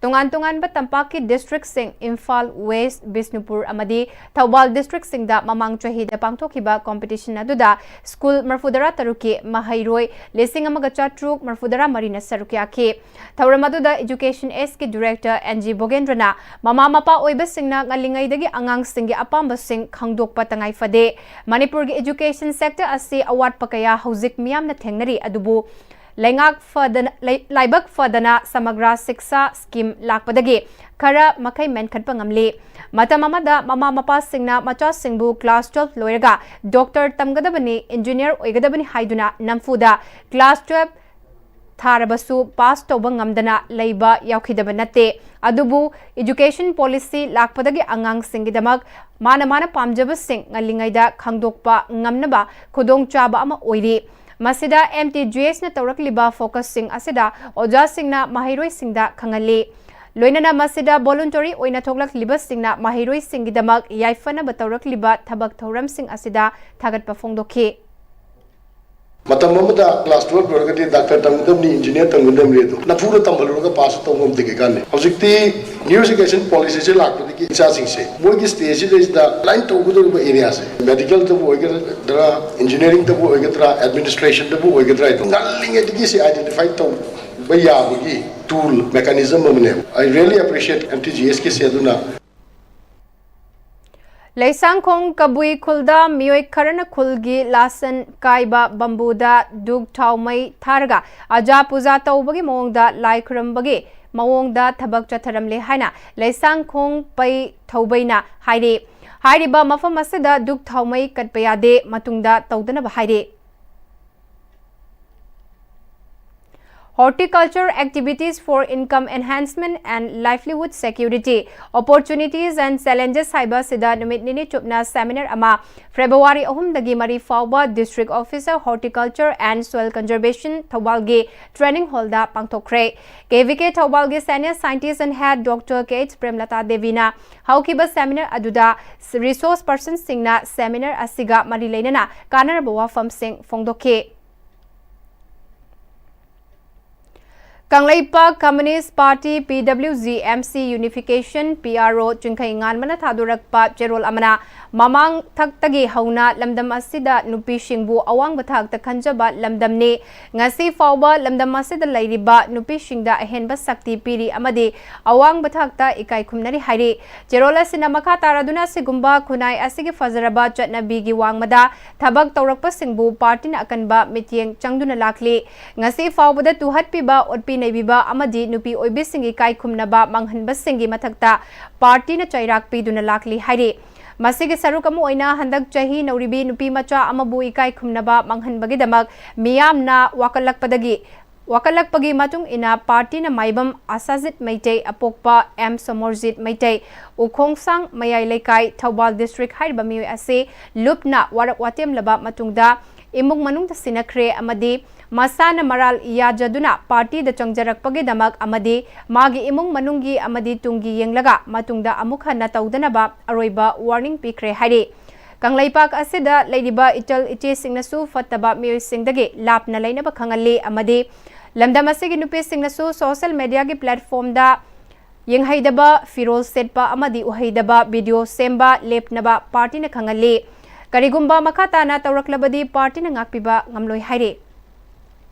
ꯇꯣꯉꯥꯟ ꯇꯣꯉꯥꯟꯕ ꯇꯝꯄꯥꯛꯀꯤ ꯗꯤꯁꯇ꯭ꯔꯤꯛꯁꯤꯡ, ꯏꯝꯐꯥꯜ ꯋꯦꯁ, ꯕꯤꯁꯅꯨꯄꯨꯔ ꯑꯃꯗꯤ ꯊꯧꯕꯥꯜ ꯗꯤꯁꯇ꯭ꯔꯤꯛꯁꯤꯡꯗ ꯃꯃꯥꯡ ꯆꯍꯤꯗ ꯄꯥꯡꯊꯣꯛꯈꯤꯕ ꯀꯣꯝꯄꯤꯇꯤꯁꯟ ꯑꯗꯨꯗ ꯁ꯭ꯀꯨꯜ ꯃꯔꯐꯨꯇꯔꯥ ꯇꯔꯨꯛꯀꯤ ꯃꯍꯩꯔꯣꯏ ꯂꯤꯁꯤꯡ ꯑꯃꯒ ꯆꯥꯇ꯭ꯔꯨꯛ ꯃꯔꯐꯨꯇꯔꯥ ꯃꯔꯤꯅ ꯁꯔꯨꯛ ꯌꯥꯈꯤ꯫ ꯊꯧꯔꯝ ꯑꯗꯨꯗ ꯏꯗꯨꯀꯦꯁꯟ ꯑꯦꯁꯀꯤ ꯗꯤꯔꯦꯛꯇꯔ ꯑꯦꯟ ꯖꯤ ꯚꯣꯒꯦꯟꯗ꯭ꯔꯅ ꯃꯃꯥ ꯃꯄꯥ ꯑꯣꯏꯕꯁꯤꯡꯅ ꯉꯜꯂꯤꯉꯩꯗꯒꯤ ꯑꯉꯥꯡꯁꯤꯡꯒꯤ ꯑꯄꯥꯝꯕꯁꯤꯡ ꯈꯪꯗꯣꯛꯄ ꯇꯉꯥꯏ ꯐꯗꯦ꯫ ꯃꯅꯤꯄꯨꯔꯒꯤ ꯏꯗꯨꯀꯦꯁꯟ ꯁꯦꯛꯇꯔ ꯑꯁꯤ ꯑꯋꯥꯠꯄ ꯀꯌꯥ ꯍꯧꯖꯤꯛ ꯃꯤꯌꯥꯝꯅ ꯊꯦꯡꯅꯔꯤ, ꯑꯗꯨꯕꯨ ꯂꯩꯉꯥꯛ ꯐꯗꯅ, ꯂꯩ-, ꯂꯥꯏꯕꯛ ꯐꯗꯅ ꯁꯃꯒ꯭ꯔꯥ ꯁꯤꯛꯁꯥ ꯁ꯭ꯀꯤꯝ ꯂꯥꯛꯄꯗꯒꯤ ꯈꯔ ꯃꯈꯩ ꯃꯦꯟꯈꯠꯄ ꯉꯝꯂꯤ꯫ ꯃꯇꯝ ꯑꯃꯗ ꯃꯃꯥ ꯃꯄꯥꯁꯤꯡꯅ ꯃꯆꯥꯁꯤꯡꯕꯨ ꯀ꯭ꯂꯥꯁ ꯇꯨꯋꯦꯜꯐ ꯂꯣꯏꯔꯒ ꯗꯣꯛꯇꯔ ꯇꯝꯒꯗꯕꯅꯤ, ꯏꯟꯖꯤꯅꯤꯌꯔ ꯑꯣꯏꯒꯗꯕꯅꯤ ꯍꯥꯏꯗꯨꯅ ꯅꯝꯐꯨꯗ ꯀ꯭ꯂꯥꯁ ꯇꯨꯋꯦꯜꯐ ꯊꯥꯔꯕꯁꯨ ꯄꯥꯁ ꯇꯧꯕ ꯉꯝꯗꯅ ꯂꯩꯕ ꯌꯥꯎꯈꯤꯗꯕ ꯅꯠꯇꯦ꯫ ꯑꯗꯨꯕꯨ ꯏꯗꯨꯀꯦꯁꯟ ꯄꯣꯂꯤꯁꯤ ꯂꯥꯛꯄꯗꯒꯤ ꯑꯉꯥꯡꯁꯤꯡꯒꯤꯗꯃꯛ ꯃꯥꯅ ꯃꯥꯅ ꯄꯥꯝꯖꯕꯁꯤꯡ ꯉꯜꯂꯤꯉꯩꯗ ꯈꯪꯗꯣꯛꯄ ꯉꯝꯅꯕ ꯈꯨꯗꯣꯡꯆꯥꯕ ꯑꯃ ꯑꯣꯏꯔꯤ꯫ ꯃꯁꯤꯗ ꯑꯦꯝ ꯇꯤ ꯖꯤ ꯑꯦꯁꯅ ꯇꯧꯔꯛꯂꯤꯕ ꯐꯣꯀꯁꯁꯤꯡ ꯑꯁꯤꯗ ꯑꯣꯖꯥꯁꯤꯡꯅ ꯃꯍꯩꯔꯣꯏꯁꯤꯡꯗ ꯈꯪꯍꯜꯂꯤ꯫ ꯂꯣꯏꯅꯅ ꯃꯁꯤꯗ ꯚꯣꯂꯨꯟꯇꯔꯤ ꯑꯣꯏꯅ ꯊꯣꯛꯂꯛꯂꯤꯕꯁꯤꯡꯅ ꯃꯍꯩꯔꯣꯏꯁꯤꯡꯒꯤꯗꯃꯛ ꯌꯥꯏꯐꯅꯕ ꯇꯧꯔꯛꯂꯤꯕ ꯊꯕꯛ ꯊꯧꯔꯝꯁꯤꯡ ꯑꯁꯤꯗ ꯊꯥꯒꯠꯄ ꯐꯣꯡꯗꯣꯛꯈꯤ꯫ ꯃꯇꯝ ꯑꯃꯗ ꯀ꯭ꯂꯥꯁ ꯇꯨꯋꯦꯜꯐ ꯂꯣꯏꯔꯒꯗꯤ ꯗꯥꯛꯇꯔ ꯇꯝꯒꯗꯕꯅꯤ, ꯏꯟꯖꯤꯅꯤꯌꯔ ꯇꯝꯒꯗꯕꯅꯤ ꯑꯗꯣ ꯅꯝꯐꯨꯗ ꯇꯝꯍꯜꯂꯨꯔꯒ ꯄꯥꯁ ꯇꯧꯕ ꯉꯝꯗꯦ ꯀꯩꯀꯥꯟꯗꯦ꯫ ꯍꯧꯖꯤꯛꯇꯤ ꯅ꯭ꯌꯨ ꯑꯦꯖꯨꯀꯦꯁꯟ ꯄꯣꯂꯤꯁꯤꯁꯦ ꯂꯥꯛꯄꯗꯒꯤ ꯏꯆꯥꯁꯤꯡꯁꯦ ꯃꯣꯏꯒꯤ ꯁ꯭ꯇꯦꯖꯁꯤꯗꯩꯁꯤꯗ ꯂꯥꯏꯟ ꯇꯧꯒꯗꯧꯔꯤꯕ ꯑꯦꯔꯤꯌꯥꯁꯦ, ꯃꯦꯗꯤꯀꯦꯜꯗꯕꯨ ꯑꯣꯏꯒꯗ꯭ꯔꯥ, ꯏꯟꯖꯤꯅꯤꯌꯥꯔꯤꯡꯗꯕꯨ ꯑꯣꯏꯒꯗ꯭ꯔꯥ, ꯑꯦꯗꯃꯤꯅꯤꯁꯇ꯭ꯔꯦꯁꯟꯗꯕꯨ ꯑꯣꯏꯒꯗ꯭ꯔꯥ ꯍꯥꯏꯗꯣ ꯉꯜꯂꯤꯉꯩꯗꯒꯤ ꯁꯤ ꯑꯥꯏꯗꯦꯟꯇꯤꯐꯥꯏ ꯇꯧꯕ ꯌꯥꯕꯒꯤ ꯇꯨꯜ, ꯃꯦꯀꯥꯅꯤꯖꯝ ꯑꯃꯅꯦꯕ꯫ I really appreciate M T G S ꯀꯤꯁꯦ꯫ ꯑꯗꯨꯅ ꯂꯩꯁꯥꯡꯈꯣꯡ ꯀꯕꯨꯏ ꯈꯨꯜꯗ ꯃꯤꯑꯣꯏ ꯈꯔꯅ ꯈꯨꯜꯒꯤ ꯂꯥꯁꯟ ꯀꯥꯏꯕ ꯕꯝꯕꯨꯗ ꯙꯨꯛ ꯊꯥꯎ ꯃꯩ ꯊꯥꯔꯒ ꯑꯖꯥ ꯄꯨꯖꯥ ꯇꯧꯕꯒꯤ ꯃꯑꯣꯡꯗ ꯂꯥꯏ ꯈꯨꯔꯨꯝꯕꯒꯤ ꯃꯑꯣꯡꯗ ꯊꯕꯛ ꯆꯠꯊꯔꯝꯂꯦ ꯍꯥꯏꯅ ꯂꯩꯁꯥꯡꯈꯣꯡ ꯄꯩ ꯊꯧꯕꯩꯅ ꯍꯥꯏꯔꯤ꯫ ꯍꯥꯏꯔꯤꯕ ꯃꯐꯝ ꯑꯁꯤꯗ ꯙꯨꯛ ꯊꯥꯎ ꯃꯩ ꯀꯠꯄ ꯌꯥꯗꯦ, ꯃꯇꯨꯡꯗ ꯇꯧꯗꯅꯕ ꯍꯥꯏꯔꯤ꯫ Horticulture Activities for Income Enhancement and Livelihood Security, Opportunities and Challenges ꯍꯥꯏꯕ ꯑꯁꯤꯗ ꯅꯨꯃꯤꯠ ꯅꯤꯅꯤ ꯆꯨꯞꯅ seminar ꯑꯃ February ꯑꯍꯨꯝꯗꯒꯤ ꯃꯔꯤ ꯐꯥꯎꯕ District Officer Horticulture and Soil Conservation ꯊꯧꯕꯥꯜꯒꯤ training hallꯗ ꯄꯥꯡꯊꯣꯛꯈ꯭ꯔꯦ꯫ KVK ꯊꯧꯕꯥꯜꯒꯤ Senior Scientist and Head Doctor K H ꯄ꯭ꯔꯦꯝꯂꯇꯥ ꯗꯦꯕꯤꯅ ꯍꯧꯈꯤꯕ seminar ꯑꯗꯨꯗ resource personꯁꯤꯡꯅ seminar ꯑꯁꯤꯒ ꯃꯔꯤ ꯂꯩꯅꯅ ꯀꯥꯟꯅꯔꯕ ꯋꯥꯐꯝꯁꯤꯡ ꯐꯣꯡꯗꯣꯛꯈꯤ꯫ Kangleipak Communist Party, PWG, MC Unification, PRO, ꯆꯤꯡꯈꯩ ꯉꯥꯟꯕꯅ ꯊꯥꯗꯣꯔꯛꯄ ꯆꯦꯔꯣꯜ ꯑꯃꯅ ꯃꯃꯥꯡ ꯊꯛꯇꯒꯤ ꯍꯧꯅ ꯂꯝꯗꯝ ꯑꯁꯤꯗ ꯅꯨꯄꯤꯁꯤꯡꯕꯨ ꯑꯋꯥꯡꯕ ꯊꯥꯛꯇ ꯈꯟꯖꯕ ꯂꯝꯗꯝꯅꯤ꯫ ꯉꯁꯤ ꯐꯥꯎꯕ ꯂꯝꯗꯝ ꯑꯁꯤꯗ ꯂꯩꯔꯤꯕ ꯅꯨꯄꯤꯁꯤꯡꯗ ꯑꯍꯦꯟꯕ ꯁꯛꯇꯤ ꯄꯤꯔꯤ ꯑꯃꯗꯤ ꯑꯋꯥꯡꯕ ꯊꯥꯛꯇ ꯏꯀꯥꯏ ꯈꯨꯝꯅꯔꯤ ꯍꯥꯏꯔꯤ꯫ ꯆꯦꯔꯣꯜ ꯑꯁꯤꯅ ꯃꯈꯥ ꯇꯥꯔꯗꯨꯅ ꯑꯁꯤꯒꯨꯝꯕ ꯈꯨꯟꯅꯥꯏ ꯑꯁꯤꯒꯤ ꯐꯖꯔꯕ ꯆꯠꯅꯕꯤꯒꯤ ꯋꯥꯡꯃꯗ ꯊꯕꯛ ꯇꯧꯔꯛꯄꯁꯤꯡꯕꯨ partyꯅ ꯑꯀꯟꯕ ꯃꯤꯠꯌꯦꯡ ꯆꯪꯗꯨꯅ ꯂꯥꯛꯂꯤ꯫ ꯉꯁꯤ ꯐꯥꯎꯕꯗ ꯇꯨꯍꯠꯄꯤꯕ, ꯑꯣꯠꯄꯤ ꯅꯩꯕꯤꯕ ꯑꯃꯗꯤ ꯅꯨꯄꯤ ꯑꯣꯏꯕꯤꯁꯤꯡ ꯏꯀꯥꯏ ꯈꯨꯝꯅꯕ ꯃꯥꯡꯍꯟꯕꯁꯤꯡꯒꯤ ꯃꯊꯛꯇ partyꯅ ꯆꯩꯔꯥꯛ ꯄꯤꯗꯨꯅ ꯂꯥꯛꯂꯤ ꯍꯥꯏꯔꯤ꯫ ꯃꯁꯤꯒꯤ ꯁꯔꯨꯛ ꯑꯃ ꯑꯣꯏꯅ ꯍꯟꯗꯛ ꯆꯍꯤ ꯅꯧꯔꯤꯕꯤ ꯅꯨꯄꯤ ꯃꯆꯥ ꯑꯃꯕꯨ ꯏꯀꯥꯏ ꯈꯨꯝꯅꯕ ꯃꯥꯡꯍꯟꯕꯒꯤꯗꯃꯛ ꯃꯤꯌꯥꯝꯅ ꯋꯥꯀꯠꯂꯛꯄꯗꯒꯤ, ꯋꯥꯀꯠꯂꯛꯄꯒꯤ ꯃꯇꯨꯡ ꯏꯟꯅ partyꯅ ꯃꯥꯏꯕꯝ ꯑꯁꯥꯖꯤꯠ ꯃꯩꯇꯩ, ꯑꯄꯣꯛꯄ ꯑꯦꯝ ꯁꯣꯃꯣꯔꯖꯤꯠ ꯃꯩꯇꯩ, ꯎꯈꯣꯡꯁꯥꯡ ꯃꯌꯥꯏ ꯂꯩꯀꯥꯏ, ꯊꯧꯕꯥꯜ district ꯍꯥꯏꯔꯤꯕ ꯃꯤꯑꯣꯏ ꯑꯁꯤ ꯂꯨꯞꯅ ꯋꯥꯔꯛ ꯋꯥꯇꯦꯝꯂꯕ ꯃꯇꯨꯡꯗ ꯏꯃꯨꯡ ꯃꯅꯨꯡꯗ ꯁꯤꯟꯅꯈ꯭ꯔꯦ ꯑꯃꯗꯤ ꯃꯁꯥꯅ ꯃꯔꯥꯜ ꯌꯥꯖꯗꯨꯅ partyꯗ ꯆꯪꯖꯔꯛꯄꯒꯤꯗꯃꯛ ꯑꯃꯗꯤ ꯃꯥꯒꯤ ꯏꯃꯨꯡ ꯃꯅꯨꯡꯒꯤ ꯑꯃꯗꯤ ꯇꯨꯡꯒꯤ ꯌꯦꯡꯂꯒ ꯃꯇꯨꯡꯗ ꯑꯃꯨꯛ ꯍꯟꯅ ꯇꯧꯗꯅꯕ ꯑꯔꯣꯏꯕ warning ꯄꯤꯈ꯭ꯔꯦ ꯍꯥꯏꯔꯤ꯫ ꯀꯪꯂꯩꯄꯥꯛ ꯑꯁꯤꯗ ꯂꯩꯔꯤꯕ ꯏꯆꯜ ꯏꯆꯦꯁꯤꯡꯅꯁꯨ ꯐꯠꯇꯕ ꯃꯤꯑꯣꯏꯁꯤꯡꯗꯒꯤ ꯂꯥꯞꯅ ꯂꯩꯅꯕ ꯈꯪꯍꯜꯂꯤ ꯑꯃꯗꯤ ꯂꯝꯗꯝ ꯑꯁꯤꯒꯤ ꯅꯨꯄꯤꯁꯤꯡꯅꯁꯨ social mediaꯒꯤ platformꯗ ꯌꯦꯡꯍꯩꯗꯕ ꯐꯤꯔꯣꯜ ꯁꯦꯠꯄ ꯑꯃꯗꯤ ꯎꯍꯩꯗꯕ video ꯁꯦꯝꯕ ꯂꯦꯞꯅꯕ partyꯅ ꯈꯪꯍꯜꯂꯤ꯫ ꯀꯔꯤꯒꯨꯝꯕ ꯃꯈꯥ ꯇꯥꯅ ꯇꯧꯔꯛꯂꯕꯗꯤ partyꯅ ꯉꯥꯛꯄꯤꯕ ꯉꯝꯂꯣꯏ ꯍꯥꯏꯔꯤ꯫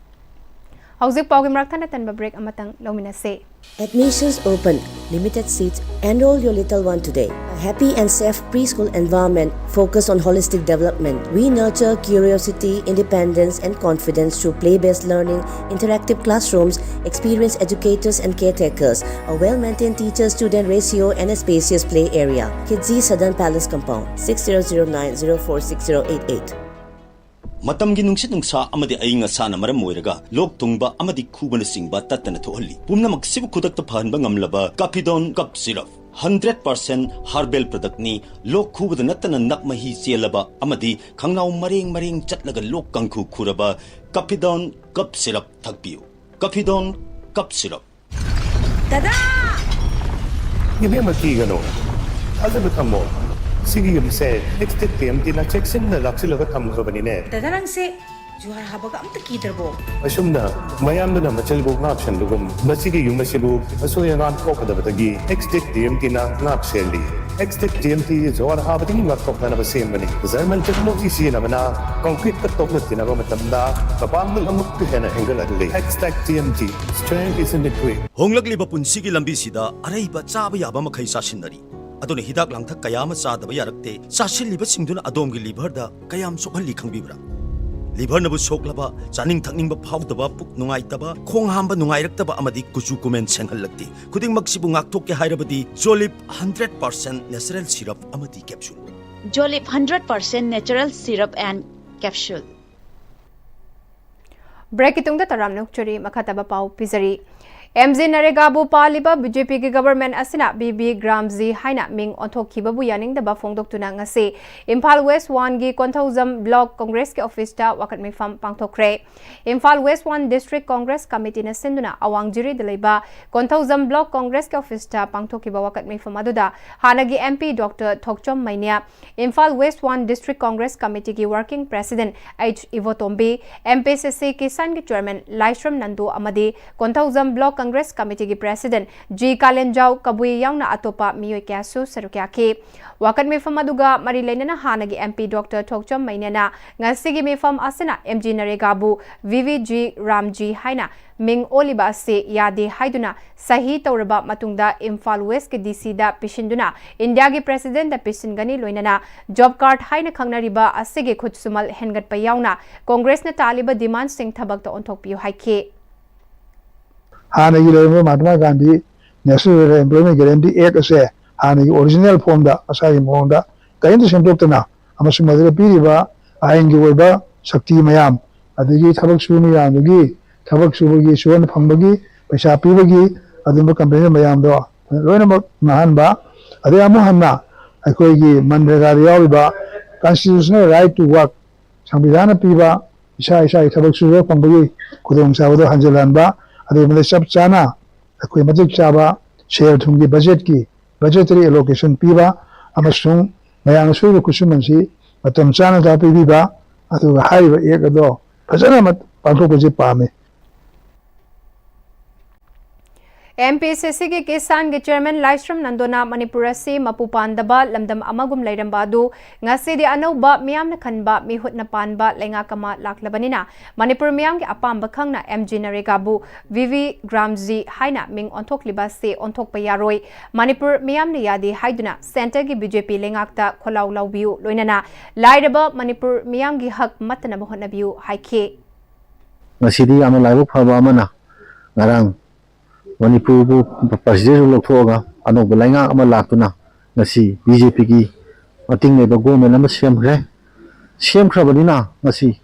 ꯍꯧꯖꯤꯛ ꯄꯥꯎꯒꯤ ꯃꯔꯛ ꯊꯠꯅ ꯇꯟꯕ break ꯑꯃꯇꯪ ꯂꯧꯃꯤꯟꯅꯁꯤ꯫ Admissions open. Limited seats. Enroll your little one today. A happy and safe preschool environment focused on holistic development. We nurture curiosity, independence, and confidence through play-based learning, interactive classrooms, experienced educators and caretakers, a well-maintained teacher-student ratio, and a spacious play area. Kidzi Southern Palace Compound, six zero zero nine zero four six zero eight eight. ꯃꯇꯝꯒꯤ ꯅꯨꯡꯁꯤꯠ ꯅꯨꯡꯁꯥ ꯑꯃꯗꯤ ꯑꯏꯪ ꯑꯁꯥꯅ ꯃꯔꯝ ꯑꯣꯏꯔꯒ ꯂꯣꯛ ꯊꯨꯡꯕ ꯑꯃꯗꯤ ꯈꯨꯕꯅꯆꯤꯡꯕ ꯇꯠꯇꯅ ꯊꯣꯛꯍꯜꯂꯤ꯫ ꯄꯨꯝꯅꯃꯛꯁꯤꯕꯨ ꯈꯨꯗꯛꯇ ꯐꯍꯟꯕ ꯉꯝꯂꯕ ꯀꯥꯐꯤꯗꯣꯟ ꯀꯞ ꯁꯤꯔꯞ, ꯍꯟꯗ꯭ꯔꯦꯠ ꯄꯥꯔꯁꯦꯟ ꯍꯥꯔꯕꯦꯜ ꯄ꯭ꯔꯗꯛꯅꯤ꯫ ꯂꯣꯛ ꯈꯨꯕꯗ ꯅꯠꯇꯅ ꯅꯞ ꯃꯍꯤ ꯆꯦꯜꯂꯕ ꯑꯃꯗꯤ ꯈꯪꯅꯥꯎ ꯃꯔꯦꯡ ꯃꯔꯦꯡ ꯆꯠꯂꯒ ꯂꯣꯛ ꯀꯥꯡꯈꯨ ꯈꯨꯔꯕ ꯀꯥꯐꯤꯗꯣꯟ ꯀꯞ ꯁꯤꯔꯞ ꯊꯛꯄꯤꯌꯨ꯫ ꯀꯥꯐꯤꯗꯣꯟ ꯀꯞ ꯁꯤꯔꯞ꯫ ꯗꯗꯥ! ꯏꯕꯦꯝꯃ, ꯀꯤꯒꯅꯨ, ꯊꯥꯖꯕ ꯊꯝꯃꯣ꯫ ꯁꯤꯒꯤ ꯌꯨꯝꯁꯦ ꯑꯦꯛꯁꯇꯦꯛ ꯇꯤ ꯑꯦꯝ ꯇꯤꯅ ꯆꯦꯛꯁꯤꯟꯅ ꯂꯥꯛꯁꯤꯜꯂꯒ ꯊꯝꯈ꯭ꯔꯕꯅꯤꯅꯦ꯫ ꯗꯗꯥ, ꯅꯪꯁꯦ ꯖꯨꯍꯥꯔ ꯍꯥꯕꯒ ꯑꯝꯇ ꯀꯤꯗ꯭ꯔꯕꯣ? ꯑꯁꯨꯝꯅ ꯃꯌꯥꯝꯗꯨꯅ ꯃꯆꯜꯕꯨ ꯉꯥꯛ ꯁꯦꯟꯕꯒꯨꯝ, ꯃꯁꯤꯒꯤ ꯌꯨꯝ ꯑꯁꯤꯕꯨ ꯑꯁꯣꯏ ꯑꯉꯥꯝ ꯊꯣꯛꯀꯗꯕꯗꯒꯤ ꯑꯦꯛꯁꯇꯦꯛ ꯇꯤ ꯑꯦꯝ ꯇꯤꯅ ꯉꯥꯛ ꯁꯦꯜꯂꯤ꯫ ꯑꯦꯛꯁꯇꯦꯛ ꯇꯤ ꯑꯦꯝ ꯇꯤ ꯖꯨꯍꯥꯔ ꯍꯥꯕꯗꯒꯤ ꯉꯥꯛꯊꯣꯛꯅꯅꯕ ꯁꯦꯝꯕꯅꯤ꯫ ꯖꯔꯃꯟ ꯇꯦꯛꯅꯣꯂꯣꯖꯤ ꯁꯤꯖꯤꯟꯅꯕꯅ ꯀꯪꯀ꯭ꯔꯤꯠꯀ ꯇꯣꯛꯅ ꯇꯤꯟꯅꯕ ꯃꯇꯝꯗ ꯃꯄꯥꯡꯒꯜ ꯑꯃꯨꯛꯀ ꯍꯦꯟꯅ ꯍꯦꯟꯒꯠꯍꯜꯂꯤ꯫ Xtech T M T, strength is in the grip. ꯍꯣꯡꯂꯛꯂꯤꯕ ꯄꯨꯟꯁꯤꯒꯤ ꯂꯝꯕꯤꯁꯤꯗ ꯑꯔꯩꯕ ꯆꯥꯕ ꯌꯥꯕ ꯃꯈꯩ ꯆꯥꯁꯤꯟꯅꯔꯤ꯫ ꯑꯗꯨꯅ ꯍꯤꯗꯥꯛ ꯂꯥꯡꯊꯛ ꯀꯌꯥ ꯑꯃ ꯆꯥꯗꯕ ꯌꯥꯔꯛꯇꯦ꯫ ꯆꯥꯁꯤꯜꯂꯤꯕꯁꯤꯡꯗꯨꯅ ꯑꯗꯣꯝꯒꯤ ꯂꯤꯚꯔꯗ ꯀꯌꯥꯝ ꯁꯣꯛꯍꯜꯂꯤ ꯈꯪꯕꯤꯕ꯭ꯔꯥ? ꯂꯤꯚꯔꯅꯕꯨ ꯁꯣꯛꯂꯕ, ꯆꯥꯅꯤꯡ ꯊꯛꯅꯤꯡꯕ ꯐꯥꯎꯗꯕ, ꯄꯨꯛ ꯅꯨꯡꯉꯥꯏꯇꯕ, ꯈꯣꯡ ꯍꯥꯝꯕ ꯅꯨꯡꯉꯥꯏꯔꯛꯇꯕ ꯑꯃꯗꯤ ꯀꯨꯆꯨ ꯀꯨꯃꯦꯟ ꯁꯦꯡꯍꯜꯂꯛꯇꯦ꯫ ꯈꯨꯗꯤꯡꯃꯛꯁꯤꯕꯨ ꯉꯥꯛꯊꯣꯛꯀꯦ ꯍꯥꯏꯔꯕꯗꯤ ꯖꯣꯂꯤꯞ ꯍꯟꯗ꯭ꯔꯦꯠ ꯄꯥꯔꯁꯦꯟ ꯅꯦꯆꯔꯦꯜ ꯁꯤꯔꯞ ꯑꯃꯗꯤ capsule. Jolip hundred percent natural syrup and capsule. ꯕ꯭ꯔꯦꯛꯀꯤ ꯇꯨꯡꯗ ꯇꯔꯥꯝꯅ ꯑꯣꯛꯆꯔꯤ꯫ ꯃꯈꯥ ꯇꯥꯕ ꯄꯥꯎ ꯄꯤꯖꯔꯤ꯫ ꯑꯦꯝ ꯖꯤ ꯅꯔꯦꯒꯥꯕꯨ ꯄꯥꯜꯂꯤꯕ ꯕꯤ ꯖꯦ ꯄꯤꯒꯤ ꯒꯕꯔꯃꯦꯟ ꯑꯁꯤꯅ ꯕꯤ ꯕꯤ ꯒ꯭ꯔꯥꯝꯖꯤ ꯍꯥꯏꯅ ꯃꯤꯡ ꯑꯣꯟꯊꯣꯛꯈꯤꯕꯕꯨ ꯌꯥꯅꯤꯡꯗꯕ ꯐꯣꯡꯗꯣꯛꯇꯨꯅ ꯉꯁꯤ ꯏꯝꯐꯥꯜ ꯋꯦꯁ ꯋꯥꯟꯒꯤ ꯀꯣꯟꯊꯧꯖꯝ ꯕ꯭ꯂꯣꯛ ꯀꯣꯡꯒ꯭ꯔꯦꯁꯀꯤ ꯑꯣꯐꯤꯁꯇ ꯋꯥꯀꯠ ꯃꯤꯐꯝ ꯄꯥꯡꯊꯣꯛꯈ꯭ꯔꯦ꯫ Imphal west one district Congress ꯀꯃꯤꯇꯤꯅ ꯁꯤꯟꯗꯨꯅ ꯑꯋꯥꯡ ꯖꯤꯔꯤꯗ ꯂꯩꯕ ꯀꯣꯟꯊꯧꯖꯝ ꯕ꯭ꯂꯣꯛ ꯀꯣꯡꯒ꯭ꯔꯦꯁꯀꯤ ꯑꯣꯐꯤꯁꯇ ꯄꯥꯡꯊꯣꯛꯈꯤꯕ ꯋꯥꯀꯠ ꯃꯤꯐꯝ ꯑꯗꯨꯗ ꯍꯥꯟꯅꯒꯤ M P doctor Thokchom Meinya, Imphal west one district Congress ꯀꯃꯤꯇꯤꯒꯤ working president H Ibotombi, M P C C ꯀꯤꯁꯥꯟꯒꯤ ꯆꯦꯌꯔꯃꯦꯟ ꯂꯥꯏꯁ꯭ꯔꯝ ꯅꯟꯗꯨ ꯑꯃꯗꯤ ꯀꯣꯟꯊꯧꯖꯝ ꯕ꯭ꯂꯣꯛ ꯀꯣꯡꯒ꯭ꯔꯦꯁ ꯀꯃꯤꯇꯤꯒꯤ ꯄ꯭ꯔꯦꯁꯤꯗꯦꯟꯠ ꯖꯤ ꯀꯥꯂꯦꯟꯖꯥꯎ ꯀꯕꯨꯏ ꯌꯥꯎꯅ ꯑꯇꯣꯞꯄ ꯃꯤꯑꯣꯏ ꯀꯌꯥꯁꯨ ꯁꯔꯨꯛ ꯌꯥꯈꯤ꯫ ꯋꯥꯀꯠ ꯃꯤꯐꯝ ꯑꯗꯨꯒ ꯃꯔꯤ ꯂꯩꯅꯅ ꯍꯥꯟꯅꯒꯤ ꯑꯦꯝ ꯄꯤ ꯗꯣꯛꯇꯔ ꯊꯣꯛꯆꯣꯝ ꯃꯩꯅꯦꯅ ꯉꯁꯤꯒꯤ ꯃꯤꯐꯝ ꯑꯁꯤꯅ ꯑꯦꯝ ꯖꯤ ꯅꯔꯦꯒꯥꯕꯨ ꯚꯤ ꯚꯤ ꯖꯤ ꯔꯥꯝꯖꯤ ꯍꯥꯏꯅ ꯃꯤꯡ ꯑꯣꯜꯂꯤꯕ ꯑꯁꯤ ꯌꯥꯗꯦ ꯍꯥꯏꯗꯨꯅ ꯁꯍꯤ ꯇꯧꯔꯕ ꯃꯇꯨꯡꯗ ꯏꯝꯐꯥꯜ ꯋꯦꯁꯀꯤ ꯗꯤ ꯁꯤꯗ ꯄꯤꯁꯤꯟꯗꯨꯅ ꯏꯟꯗꯤꯌꯥꯒꯤ ꯄ꯭ꯔꯦꯁꯤꯗꯦꯟꯠꯇ ꯄꯤꯁꯤꯟꯒꯅꯤ, ꯂꯣꯏꯅꯅ ꯖꯣꯕ ꯀꯥꯔꯗ ꯍꯥꯏꯅ ꯈꯪꯅꯔꯤꯕ ꯑꯁꯤꯒꯤ ꯈꯨꯠꯁꯨꯃꯜ ꯍꯦꯟꯒꯠꯄ ꯌꯥꯎꯅ ꯀꯣꯡꯒ꯭ꯔꯦꯁꯅ ꯇꯥꯜꯂꯤꯕ ꯗꯤꯃꯥꯟꯗꯁꯤꯡ ꯊꯕꯛꯇ ꯑꯣꯟꯊꯣꯛꯄꯤꯌꯨ ꯍꯥꯏꯈꯤ꯫ ꯍꯥꯟꯅꯒꯤ ꯂꯩꯔꯝꯕ Mahatma Gandhi national rural employment guarantee act ꯑꯁꯦ ꯍꯥꯟꯅꯒꯤ ꯑꯣꯔꯤꯖꯤꯅꯦꯜ ꯐꯣꯝꯗ ꯃꯁꯥꯒꯤ ꯃꯑꯣꯡꯗ ꯀꯔꯤꯝꯇ ꯁꯦꯝꯗꯣꯛꯇꯅ ꯑꯃꯁꯨꯡ ꯃꯗꯨꯗ ꯄꯤꯔꯤꯕ ꯑꯥꯏꯟꯒꯤ ꯑꯣꯏꯕ ꯁꯛꯇꯤ ꯃꯌꯥꯝ, ꯑꯗꯒꯤ ꯊꯕꯛ ꯁꯨꯕ ꯃꯌꯥꯝꯗꯨꯒꯤ ꯊꯕꯛ ꯁꯨꯕꯒꯤ ꯁꯨꯍꯟ ꯐꯪꯕꯒꯤ ꯄꯩꯁꯥ ꯄꯤꯕꯒꯤ ꯑꯗꯨꯝꯕ ꯀꯝꯄꯦꯟꯁꯦꯁꯟ ꯃꯌꯥꯝꯗꯣ ꯂꯣꯏꯅꯃꯛ ꯅꯥꯍꯟꯕ꯫ ꯑꯗꯩ ꯑꯃꯨꯛ ꯍꯟꯅ ꯑꯩꯈꯣꯏꯒꯤ ꯃꯟꯔꯦꯒꯥꯗ ꯌꯥꯎꯔꯤꯕ constitutional right to work, ꯁꯪꯕꯤꯙꯥꯟꯅ ꯄꯤꯕ ꯏꯁꯥ ꯏꯁꯥꯒꯤ ꯊꯕꯛ ꯁꯨꯕ ꯐꯪꯕꯒꯤ ꯈꯨꯗꯣꯡꯆꯥꯕꯗꯣ ꯍꯟꯖꯤꯜꯍꯟꯕ, ꯑꯗꯨꯒꯤ ꯃꯊꯛ ꯆꯞ ꯆꯥꯅ ꯑꯩꯈꯣꯏ ꯃꯇꯤꯛ ꯆꯥꯕ ꯁꯦꯜ ꯊꯨꯝꯒꯤ ꯕꯖꯦꯠꯀꯤ, budgetary allocation ꯄꯤꯕ ꯑꯃꯁꯨꯡ ꯃꯌꯥꯝꯅ ꯁꯨꯔꯤꯕ ꯈꯨꯠꯁꯨꯃꯟꯁꯤ ꯃꯇꯝ ꯆꯥꯅ ꯄꯤꯕꯤꯕ, ꯑꯗꯨꯒ ꯍꯥꯏꯔꯤꯕ ꯑꯦꯛ ꯑꯗꯣ ꯐꯖꯅ ꯃ-, ꯄꯥꯡꯊꯣꯛꯄꯁꯤ ꯄꯥꯝꯃꯤ꯫ ꯑꯦꯝ ꯄꯤ ꯁꯤ ꯁꯤꯒꯤ ꯀꯤꯁꯥꯟꯒꯤ ꯆꯤꯌꯔꯃꯦꯟ ꯂꯥꯏꯁ꯭ꯔꯝ ꯅꯟꯗꯣꯅ ꯃꯅꯤꯄꯨꯔ ꯑꯁꯤ ꯃꯄꯨ ꯄꯥꯟꯗꯕ ꯂꯝꯗꯝ ꯑꯃꯒꯨꯝ ꯂꯩꯔꯝꯕ ꯑꯗꯨ ꯉꯁꯤꯗꯤ ꯑꯅꯧꯕ ꯃꯤꯌꯥꯝꯅ ꯈꯟꯕ ꯃꯤꯍꯨꯠꯅ ꯄꯥꯟꯕ ꯂꯩꯉꯥꯛ ꯑꯃ ꯂꯥꯛꯂꯕꯅꯤꯅ ꯃꯅꯤꯄꯨꯔ ꯃꯤꯌꯥꯝꯒꯤ ꯑꯄꯥꯝꯕ ꯈꯪꯅ ꯑꯦꯝ ꯖꯤ ꯅꯔꯦꯒꯥꯕꯨ ꯚꯤ ꯚꯤ ꯒ꯭ꯔꯥꯝꯖꯤ ꯍꯥꯏꯅ ꯃꯤꯡ ꯑꯣꯟꯊꯣꯛꯂꯤꯕ ꯑꯁꯤ ꯑꯣꯟꯊꯣꯛꯄ ꯌꯥꯔꯣꯏ꯫ ꯃꯅꯤꯄꯨꯔ ꯃꯤꯌꯥꯝꯅ ꯌꯥꯗꯦ ꯍꯥꯏꯗꯨꯅ ꯁꯦꯟꯇꯔꯒꯤ ꯕꯤ ꯖꯦ ꯄꯤ ꯂꯩꯉꯥꯛꯇ ꯈꯣꯜꯂꯥꯎ ꯂꯥꯎꯕꯤꯌꯨ, ꯂꯣꯏꯅꯅ ꯂꯥꯏꯔꯕ ꯃꯅꯤꯄꯨꯔ ꯃꯤꯌꯥꯝꯒꯤ ꯍꯛ ꯃꯠꯇꯅꯕ ꯍꯣꯠꯅꯕꯤꯌꯨ ꯍꯥꯏꯈꯤ꯫ ꯉꯁꯤꯗꯤ ꯌꯥꯝꯅ ꯂꯥꯏꯕꯛ ꯐꯕ ꯑꯃꯅ ꯉꯔꯥꯡ ꯃꯅꯤꯄꯨꯔꯕꯨ ꯄ꯭ꯔꯁꯤꯗꯦꯟꯁꯨ ꯂꯧꯊꯣꯛꯑꯒ ꯑꯅꯧꯕ ꯂꯩꯉꯥꯛ ꯑꯃ ꯂꯥꯛꯇꯨꯅ ꯉꯁꯤ ꯕꯤ ꯖꯦ ꯄꯤꯒꯤ ꯃꯇꯤꯡ ꯂꯩꯕ ꯒꯣꯔꯃꯦꯟ ꯑꯃ ꯁꯦꯝꯈ꯭ꯔꯦ꯫ ꯁꯦꯝꯈ꯭ꯔꯕꯅꯤꯅ ꯉꯁꯤ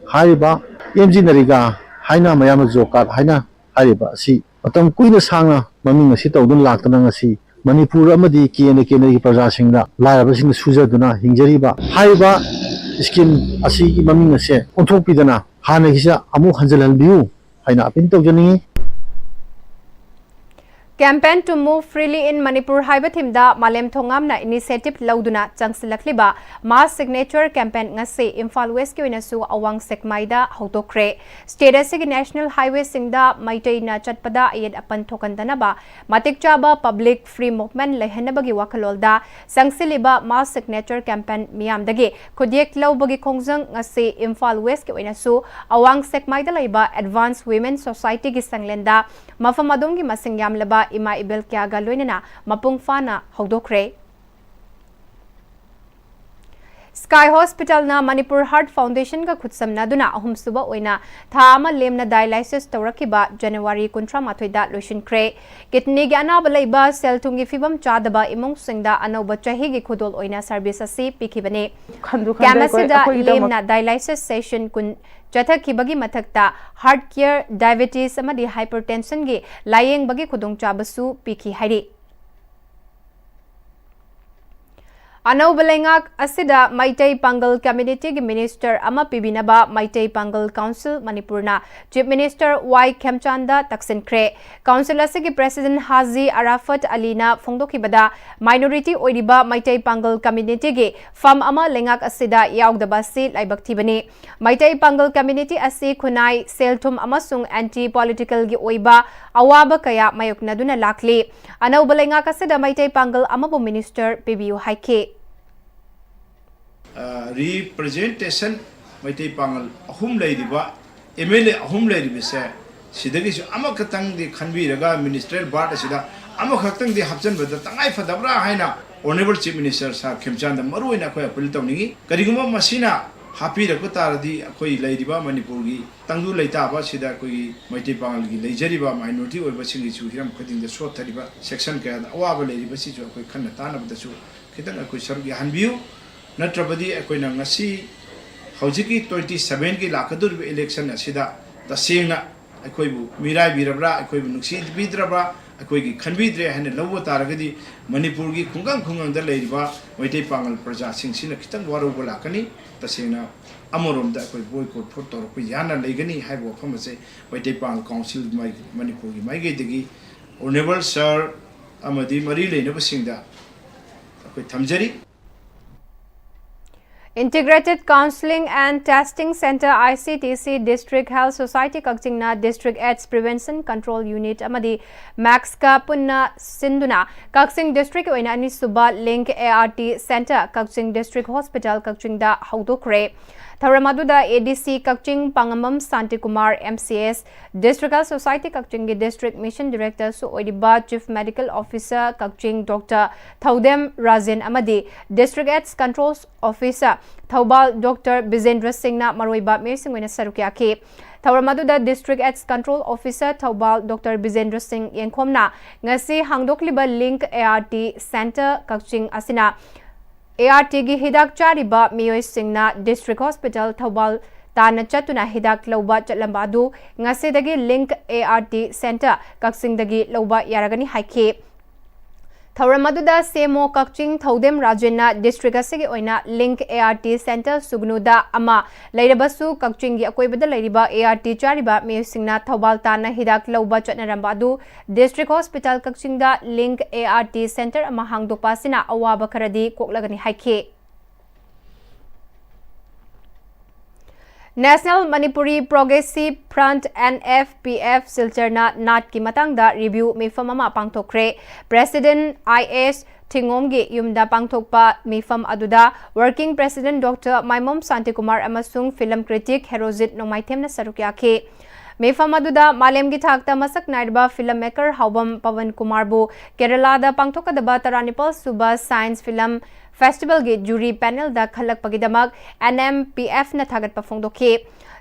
ꯍꯥꯏꯔꯤꯕ ꯑꯦꯝ ꯖꯤ ꯅꯔꯦꯒꯥ ꯍꯥꯏꯅ ꯃꯌꯥꯝꯅ ꯖꯣꯕ ꯀꯥꯔꯗ ꯍꯥꯏꯅ ꯍꯥꯏꯔꯤꯕ ꯑꯁꯤ ꯃꯇꯝ ꯀꯨꯏꯅ ꯁꯥꯡꯅ ꯃꯃꯤꯡ ꯑꯁꯤ ꯇꯧꯗꯨꯅ ꯂꯥꯛꯇꯨꯅ ꯉꯁꯤ ꯃꯅꯤꯄꯨꯔ ꯑꯃꯗꯤ ꯀꯦꯟꯗ꯭ꯔ ꯀꯦꯟꯗ꯭ꯔꯒꯤ ꯄ꯭ꯔꯖꯥꯁꯤꯡꯅ, ꯂꯥꯏꯔꯕꯁꯤꯡꯅ ꯁꯨꯖꯗꯨꯅ ꯍꯤꯡꯖꯔꯤꯕ ꯍꯥꯏꯔꯤꯕ ꯁ꯭ꯀꯤꯝ ꯑꯁꯤꯒꯤ ꯃꯃꯤꯡ ꯑꯁꯦ ꯑꯣꯟꯊꯣꯛꯄꯤꯗꯅ ꯍꯥꯟꯅꯒꯤꯁꯤꯗ ꯑꯃꯨꯛ ꯍꯟꯖꯤꯜꯍꯟꯕꯤꯌꯨ ꯍꯥꯏꯅ appeal ꯇꯧꯖꯅꯤꯡꯏ꯫ Campaign to Move Freely in Manipur ꯍꯥꯏꯕ ꯊꯤꯝꯗ ꯃꯥꯂꯦꯝ ꯊꯣꯉꯥꯝꯅ ꯏꯅꯤꯁꯤꯌꯦꯇꯤꯚ ꯂꯧꯗꯨꯅ ꯆꯪꯁꯤꯜꯂꯛꯂꯤꯕ ꯃꯥꯁ ꯁꯤꯒꯅꯦꯆꯔ ꯀꯦꯝꯄꯦꯟ ꯉꯁꯤ ꯏꯝꯐꯥꯜ ꯋꯦꯁꯀꯤ ꯑꯣꯏꯅꯁꯨ ꯑꯋꯥꯡ ꯁꯦꯛꯃꯥꯏꯗ ꯍꯧꯗꯣꯛꯈ꯭ꯔꯦ꯫ ꯁ꯭ꯇꯦꯠ ꯑꯁꯤꯒꯤ ꯅꯦꯁꯅꯦꯜ ꯍꯥꯏꯋꯦꯁꯤꯡꯗ ꯃꯩꯇꯩꯅ ꯆꯠꯄꯗ ꯑꯌꯦꯠ ꯑꯄꯟ ꯊꯣꯛꯍꯟꯗꯅꯕ ꯃꯇꯤꯛ ꯆꯥꯕ ꯄꯕ꯭ꯂꯤꯛ ꯐ꯭ꯔꯤ ꯃꯨꯚꯃꯦꯟꯠ ꯂꯩꯍꯟꯅꯕꯒꯤ ꯋꯥꯈꯜꯂꯣꯟꯗ ꯆꯪꯁꯤꯜꯂꯤꯕ ꯃꯥꯁ ꯁꯤꯒꯅꯦꯆꯔ ꯀꯦꯝꯄꯦꯟ ꯃꯤꯌꯥꯝꯗꯒꯤ ꯈꯨꯠꯌꯦꯛ ꯂꯧꯕꯒꯤ ꯈꯣꯡꯖꯪ ꯉꯁꯤ ꯏꯝꯐꯥꯜ ꯋꯦꯁꯀꯤ ꯑꯣꯏꯅꯁꯨ ꯑꯋꯥꯡ ꯁꯦꯛꯃꯥꯏꯗ ꯂꯩꯕ ꯑꯦꯗꯚꯥꯟꯁ ꯋꯤꯃꯦꯟ ꯁꯣꯁꯥꯏꯇꯤꯒꯤ ꯁꯪꯂꯦꯟꯗ ꯃꯐꯝ ꯑꯗꯣꯝꯒꯤ ꯃꯁꯤꯡ ꯌꯥꯝꯂꯕ ꯏꯃꯥ ꯏꯕꯦꯜ ꯀꯌꯥꯒ ꯂꯣꯏꯅꯅ ꯃꯄꯨꯡ ꯐꯥꯅ ꯍꯧꯗꯣꯛꯈ꯭ꯔꯦ꯫ Sky Hospitalꯅ Manipur Heart Foundationꯒ ꯈꯨꯠꯁꯝꯅꯗꯨꯅ ꯑꯍꯨꯝꯁꯨꯕ ꯑꯣꯏꯅ ꯊꯥ ꯑꯃ ꯂꯦꯝꯅ dialysis ꯇꯧꯔꯛꯈꯤꯕ January ꯀꯨꯟꯊ꯭ꯔꯥ ꯃꯥꯊꯣꯏꯗ ꯂꯣꯏꯁꯤꯟꯈ꯭ꯔꯦ꯫ Kidneyꯒꯤ ꯑꯅꯥꯕ ꯂꯩꯕ, ꯁꯦꯜ ꯊꯨꯝꯒꯤ ꯐꯤꯕꯝ ꯆꯥꯗꯕ ꯏꯃꯨꯡꯁꯤꯡꯗ ꯑꯅꯧꯕ ꯆꯍꯤꯒꯤ ꯈꯨꯗꯣꯜ ꯑꯣꯏꯅ service ꯑꯁꯤ ꯄꯤꯈꯤꯕꯅꯤ꯫ ꯈꯟꯁꯨ ꯈꯟꯗꯦ, Camp ꯑꯩꯈꯣꯏ- ꯑꯁꯤꯗ ꯑꯩꯈꯣꯏꯒꯤꯗꯃꯛ ꯂꯦꯝꯅ dialysis session ꯀꯨꯟ ꯆꯠꯊꯈꯤꯕꯒꯤ ꯃꯊꯛꯇ heart care, diabetes ꯑꯃꯗꯤ hypertensionꯒꯤ ꯂꯥꯌꯦꯡꯕꯒꯤ ꯈꯨꯗꯣꯡꯆꯥꯕꯁꯨ ꯄꯤꯈꯤ ꯍꯥꯏꯔꯤ꯫ ꯑꯅꯧꯕ ꯂꯩꯉꯥꯛ ꯑꯁꯤꯗ ꯃꯩꯇꯩ ꯄꯥꯡꯒꯜ communityꯒꯤ minister ꯑꯃ ꯄꯤꯕꯤꯅꯕ ꯃꯩꯇꯩ ꯄꯥꯡꯒꯜ Council ꯃꯅꯤꯄꯨꯔꯅ Chief Minister ꯋꯥꯏ ꯈꯦꯝꯆꯥꯟꯗ ꯇꯛꯁꯤꯟꯈ꯭ꯔꯦ꯫ Council ꯑꯁꯤꯒꯤ President ꯍꯥꯖꯤ ꯑꯔꯥꯐꯠ ꯑꯂꯤꯅ ꯐꯣꯡꯗꯣꯛꯈꯤꯕꯗ, minority ꯑꯣꯏꯔꯤꯕ ꯃꯩꯇꯩ ꯄꯥꯡꯒꯜ communityꯒꯤ ꯐꯝ ꯑꯃ ꯂꯩꯉꯥꯛ ꯑꯁꯤꯗ ꯌꯥꯎꯗꯕ ꯑꯁꯤ ꯂꯥꯏꯕꯛ ꯊꯤꯕꯅꯤ꯫ ꯃꯩꯇꯩ ꯄꯥꯡꯒꯜ community ꯑꯁꯤ ꯈꯨꯟꯅꯥꯏ, ꯁꯦꯜ ꯊꯨꯝ ꯑꯃꯁꯨꯡ anti politicalꯒꯤ ꯑꯣꯏꯕ ꯑꯋꯥꯕ ꯀꯌꯥ ꯃꯥꯌꯣꯛꯅꯗꯨꯅ ꯂꯥꯛꯂꯤ꯫ ꯑꯅꯧꯕ ꯂꯩꯉꯥꯛ ꯑꯁꯤꯗ ꯃꯩꯇꯩ ꯄꯥꯡꯒꯜ ꯑꯃꯕꯨ minister ꯄꯤꯕꯤꯌꯨ ꯍꯥꯏꯈꯤ꯫ ꯑ, representation ꯃꯩꯇꯩ ꯄꯥꯡꯒꯜ ꯑꯍꯨꯝ ꯂꯩꯔꯤꯕ, MLA ꯑꯍꯨꯝ ꯂꯩꯔꯤꯕꯁꯦ, ꯁꯤꯗꯒꯤꯁꯨ ꯑꯃꯈꯛꯇꯪꯗꯤ ꯈꯟꯕꯤꯔꯒ ministerial board ꯑꯁꯤꯗ ꯑꯃꯈꯛꯇꯪꯗꯤ ꯍꯥꯞꯆꯤꯟꯕꯗ ꯇꯉꯥꯏ ꯐꯗꯕ꯭ꯔꯥ ꯍꯥꯏꯅ Honourable Chief Minister Sir ꯈꯦꯝꯆꯥꯟꯗ ꯃꯔꯨ ꯑꯣꯏꯅ ꯑꯩꯈꯣꯏ appeal ꯇꯧꯅꯤꯡꯉꯤ꯫ ꯀꯔꯤꯒꯨꯝꯕ ꯃꯁꯤꯅ ꯍꯥꯞꯄꯤꯔꯛꯄ ꯇꯥꯔꯗꯤ ꯑꯩꯈꯣꯏ ꯂꯩꯔꯤꯕ ꯃꯅꯤꯄꯨꯔꯒꯤ ꯇꯪꯗꯨ ꯂꯩꯇꯥꯕ ꯑꯁꯤꯗ ꯑꯩꯈꯣꯏꯒꯤ ꯃꯩꯇꯩ ꯄꯥꯉꯜꯒꯤ ꯂꯩꯖꯔꯤꯕ minority ꯑꯣꯏꯕꯁꯤꯡꯒꯤꯁꯨ ꯍꯤꯔꯝ ꯈꯨꯗꯤꯡꯗ ꯁꯣꯠꯊꯔꯤꯕ section ꯀꯌꯥꯗ ꯑꯋꯥꯕ ꯂꯩꯔꯤꯕꯁꯤꯁꯨ ꯑꯩꯈꯣꯏ ꯈꯟꯅ ꯇꯥꯅꯕꯗꯁꯨ ꯈꯤꯇꯪ ꯑꯩꯈꯣꯏ ꯁꯔꯨꯛ ꯌꯥꯍꯟꯕꯤꯌꯨ꯫ ꯅꯠꯇ꯭ꯔꯕꯗꯤ ꯑꯩꯈꯣꯏꯅ ꯉꯁꯤ ꯍꯧꯖꯤꯛꯀꯤ twenty sevenꯒꯤ ꯂꯥꯛꯀꯗꯧꯔꯤꯕ election ꯑꯁꯤꯗ ꯇꯁꯦꯡꯅ ꯑꯩꯈꯣꯏꯕꯨ ꯃꯤꯔꯥꯏꯕꯤꯔꯕ꯭ꯔꯥ, ꯑꯩꯈꯣꯏꯕꯨ ꯅꯨꯡꯁꯤꯕꯤꯗ꯭ꯔꯕ꯭ꯔꯥ, ꯑꯩꯈꯣꯏꯒꯤ ꯈꯟꯕꯤꯗ꯭ꯔꯦ ꯍꯥꯏꯅ ꯂꯧꯕ ꯇꯥꯔꯒꯗꯤ ꯃꯅꯤꯄꯨꯔꯒꯤ ꯈꯨꯡꯒꯪ ꯈꯨꯡꯒꯪꯗ ꯂꯩꯔꯤꯕ ꯃꯩꯇꯩ ꯄꯥꯉꯜ ꯄ꯭ꯔꯖꯥꯁꯤꯡꯁꯤꯅ ꯈꯤꯇꯪ ꯋꯥꯔꯧꯕ ꯂꯥꯛꯀꯅꯤ꯫ ꯇꯁꯦꯡꯅ ꯑꯃꯔꯣꯝꯗ ꯑꯩꯈꯣꯏ boycott ꯐꯣꯠ ꯇꯧꯔꯛꯄ ꯌꯥꯅ ꯂꯩꯒꯅꯤ ꯍꯥꯏꯕ ꯋꯥꯐꯝ ꯑꯁꯦ ꯃꯩꯇꯩ ꯄꯥꯉꯜ Council ꯃꯥꯏ-, ꯃꯅꯤꯄꯨꯔꯒꯤ ꯃꯥꯏꯀꯩꯗꯒꯤ Honourable Sir ꯑꯃꯗꯤ ꯃꯔꯤ ꯂꯩꯅꯕꯁꯤꯡꯗ ꯑꯩꯈꯣꯏ ꯊꯝꯖꯔꯤ꯫ Integrated Counselling and Testing Centre, ICTC, District Health Society ꯀꯛꯆꯤꯡꯅ District AIDS Prevention Control Unit ꯑꯃꯗꯤ MACSꯀ ꯄꯨꯟꯅ ꯁꯤꯟꯗꯨꯅ ꯀꯛꯆꯤꯡ district ꯑꯣꯏꯅ ꯑꯅꯤꯁꯨꯕ Link ART Centre ꯀꯛꯆꯤꯡ District Hospital ꯀꯛꯆꯤꯡꯗ ꯍꯧꯗꯣꯛꯈ꯭ꯔꯦ꯫ ꯊꯧꯔꯝ ꯑꯗꯨꯗ A D C Kakching ꯄꯥꯉꯝꯕꯝ Shantikumar, M C S, District Health Society ꯀꯛꯆꯤꯡꯒꯤ District Mission Director ꯁꯨ ꯑꯣꯏꯔꯤꯕ Chief Medical Officer ꯀꯛꯆꯤꯡ Doctor ꯊꯧꯗꯦꯝ ꯔꯥꯖꯦꯟ ꯑꯃꯗꯤ District AIDS Control Officer Thoubal Doctor ꯕꯤꯖꯦꯟꯗ꯭ꯔ ꯁꯤꯡꯅ ꯃꯔꯨꯑꯣꯏꯕ ꯃꯤꯑꯣꯏꯁꯤꯡ ꯑꯣꯏꯅ ꯁꯔꯨꯛ ꯌꯥꯈꯤ꯫ ꯊꯧꯔꯝ ꯑꯗꯨꯗ District AIDS Control Officer Thoubal Doctor ꯕꯤꯖꯦꯟꯗ꯭ꯔ ꯁꯤꯡ ꯌꯦꯡꯈꯣꯝꯅ ꯉꯁꯤ ꯍꯥꯡꯗꯣꯛꯂꯤꯕ Link A R T Center ꯀꯛꯆꯤꯡ ꯑꯁꯤꯅ A R T ꯒꯤ ꯍꯤꯗꯥꯛ ꯆꯥꯔꯤꯕ ꯃꯤꯑꯣꯏꯁꯤꯡꯅ District Hospital ꯊꯧꯕꯥꯜ ꯇꯥꯟꯅ ꯆꯠꯇꯨꯅ ꯍꯤꯗꯥꯛ ꯂꯧꯕ ꯆꯠꯂꯝꯕ ꯑꯗꯨ ꯉꯁꯤꯗꯒꯤ Link A R T Center ꯀꯛꯆꯤꯡꯗꯒꯤ ꯂꯧꯕ ꯌꯥꯔꯒꯅꯤ ꯍꯥꯏꯈꯤ꯫ ꯊꯧꯔꯝ ꯑꯗꯨꯗ C M O ꯀꯛꯆꯤꯡ ꯊꯧꯗꯦꯝ ꯔꯥꯖꯦꯟꯅ district ꯑꯁꯤꯒꯤ ꯑꯣꯏꯅ Link A R T Center ꯁꯨꯒꯅꯨꯗ ꯑꯃ ꯂꯩꯔꯕꯁꯨ ꯀꯛꯆꯤꯡꯒꯤ ꯑꯀꯣꯏꯕꯗ ꯂꯩꯔꯤꯕ A R T ꯆꯥꯔꯤꯕ ꯃꯤꯑꯣꯏꯁꯤꯡꯅ ꯊꯧꯕꯥꯜ ꯇꯥꯟꯅ ꯍꯤꯗꯥꯛ ꯂꯧꯕ ꯆꯠꯅꯔꯝꯕ ꯑꯗꯨ District Hospital ꯀꯛꯆꯤꯡꯗ Link A R T Center ꯑꯃ ꯍꯥꯡꯗꯣꯛꯄ ꯑꯁꯤꯅ ꯑꯋꯥꯕ ꯈꯔꯗꯤ ꯀꯣꯛꯂꯒꯅꯤ ꯍꯥꯏꯈꯤ꯫ National Manipuri Progressive Front, N F P F, ꯁꯤꯜꯆꯔꯅ NAAD ꯀꯤ ꯃꯇꯥꯡꯗ review ꯃꯤꯐꯝ ꯑꯃ ꯄꯥꯡꯊꯣꯛꯈ꯭ꯔꯦ꯫ President I S ꯊꯤꯉꯣꯝꯒꯤ ꯌꯨꯝꯗ ꯄꯥꯡꯊꯣꯛꯄ ꯃꯤꯐꯝ ꯑꯗꯨꯗ Working President Doctor ꯃꯥꯏꯃꯣꯝ ꯁꯥꯟꯇꯤꯀꯨꯃꯥꯔ ꯑꯃꯁꯨꯡ film critic ꯍꯦꯔꯣꯖꯤꯠ ꯅꯣꯡꯃꯥꯏꯊꯦꯝꯅ ꯁꯔꯨꯛ ꯌꯥꯈꯤ꯫ ꯃꯤꯐꯝ ꯑꯗꯨꯗ ꯃꯥꯂꯦꯝꯒꯤ ꯊꯥꯛꯇ ꯃꯁꯛ ꯅꯥꯏꯔꯕ film maker ꯍꯥꯎꯕꯝ ꯄꯋꯟ ꯀꯨꯃꯥꯔꯕꯨ ꯀꯦꯔꯂꯥꯗ ꯄꯥꯡꯊꯣꯛꯀꯗꯕ ꯇꯔꯥꯅꯤꯄꯥꯜ ꯁꯨꯕ Science Film Festival ꯒꯤ jury panel ꯗ ꯈꯜꯂꯛꯄꯒꯤꯗꯃꯛ N M P F ꯅ ꯊꯥꯒꯠꯄ ꯐꯣꯡꯗꯣꯛꯈꯤ꯫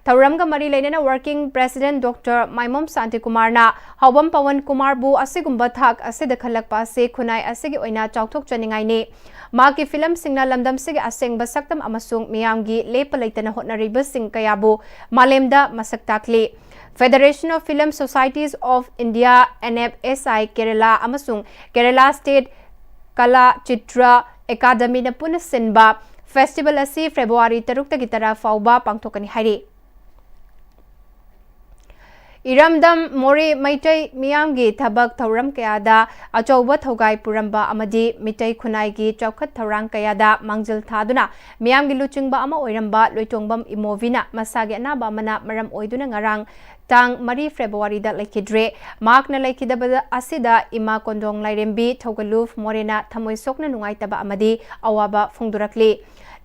ꯊꯧꯔꯝꯒ ꯃꯔꯤ ꯂꯩꯅꯅ Working President Doctor ꯃꯥꯏꯃꯣꯝ ꯁꯥꯟꯇꯤꯀꯨꯃꯥꯔꯅ ꯍꯥꯎꯕꯝ ꯄꯋꯟ ꯀꯨꯃꯥꯔꯕꯨ ꯑꯁꯤꯒꯨꯝꯕ ꯊꯥꯛ ꯑꯁꯤꯗ ꯈꯜꯂꯛꯄ ꯑꯁꯤ ꯈꯨꯟꯅꯥꯏ ꯑꯁꯤꯒꯤ ꯑꯣꯏꯅ ꯆꯥꯎꯊꯣꯛꯆꯅꯤꯡꯉꯥꯏꯅꯤ꯫ ꯃꯍꯥꯛꯀꯤ film ꯁꯤꯡꯅ ꯂꯝꯗꯝꯁꯤꯒꯤ ꯑꯁꯦꯡꯕ ꯁꯛꯇꯝ ꯑꯃꯁꯨꯡ ꯃꯤꯌꯥꯝꯒꯤ ꯂꯦꯞꯄ ꯂꯩꯇꯅ ꯍꯣꯠꯅꯔꯤꯕꯁꯤꯡ ꯀꯌꯥꯕꯨ ꯃꯥꯂꯦꯝꯗ ꯃꯁꯛ ꯇꯥꯛꯂꯤ꯫ Federation of Film Societies of India, N F S I, Kerala ꯑꯃꯁꯨꯡ Kerala State ꯀꯂꯥ ꯆꯤꯇ꯭ꯔ ꯑꯦꯀꯥꯗꯃꯤꯅ ꯄꯨꯟꯅ ꯁꯤꯟꯕ festival ꯑꯁꯤ February ꯇꯔꯨꯛꯇꯒꯤ ꯇꯔꯥ ꯐꯥꯎꯕ ꯄꯥꯡꯊꯣꯛꯀꯅꯤ ꯍꯥꯏꯔꯤ꯫ ꯏꯔꯝꯗꯝ ꯃꯣꯔꯦ ꯃꯩꯇꯩ ꯃꯤꯌꯥꯝꯒꯤ ꯊꯕꯛ ꯊꯧꯔꯝ ꯀꯌꯥꯗ ꯑꯆꯧꯕ ꯊꯧꯒꯥꯏ ꯄꯨꯔꯝꯕ ꯑꯃꯗꯤ ꯃꯤꯇꯩ ꯈꯨꯟꯅꯥꯏꯒꯤ ꯆꯥꯎꯈꯠ ꯊꯧꯔꯥꯡ ꯀꯌꯥꯗ ꯃꯥꯡꯖꯤꯜ ꯊꯥꯗꯨꯅ ꯃꯤꯌꯥꯝꯒꯤ ꯂꯨꯆꯤꯡꯕ ꯑꯃ ꯑꯣꯏꯔꯝꯕ ꯂꯣꯏꯇꯣꯡꯕꯝ ꯏꯃꯣꯕꯤꯅ ꯃꯁꯥꯒꯤ ꯑꯅꯥꯕ ꯑꯃꯅ ꯃꯔꯝ ꯑꯣꯏꯗꯨꯅ ꯉꯔꯥꯡ ꯇꯥꯡ ꯃꯔꯤ ꯐꯦꯕ꯭ꯔꯨꯋꯥꯔꯤꯗ ꯂꯩꯈꯤꯗ꯭ꯔꯦ꯫ ꯃꯍꯥꯛꯅ ꯂꯩꯈꯤꯗꯕ ꯑꯁꯤꯗ ꯏꯃꯥ ꯀꯣꯟꯗꯣꯡ ꯂꯥꯏꯔꯦꯝꯕꯤ ꯊꯧꯒꯜꯂꯨ ꯃꯣꯔꯦꯅ ꯊꯃꯣꯏ ꯁꯣꯛꯅ ꯅꯨꯡꯉꯥꯏꯇꯕ ꯑꯃꯗꯤ ꯑꯋꯥꯕ ꯐꯣꯡꯗꯣꯔꯛꯂꯤ꯫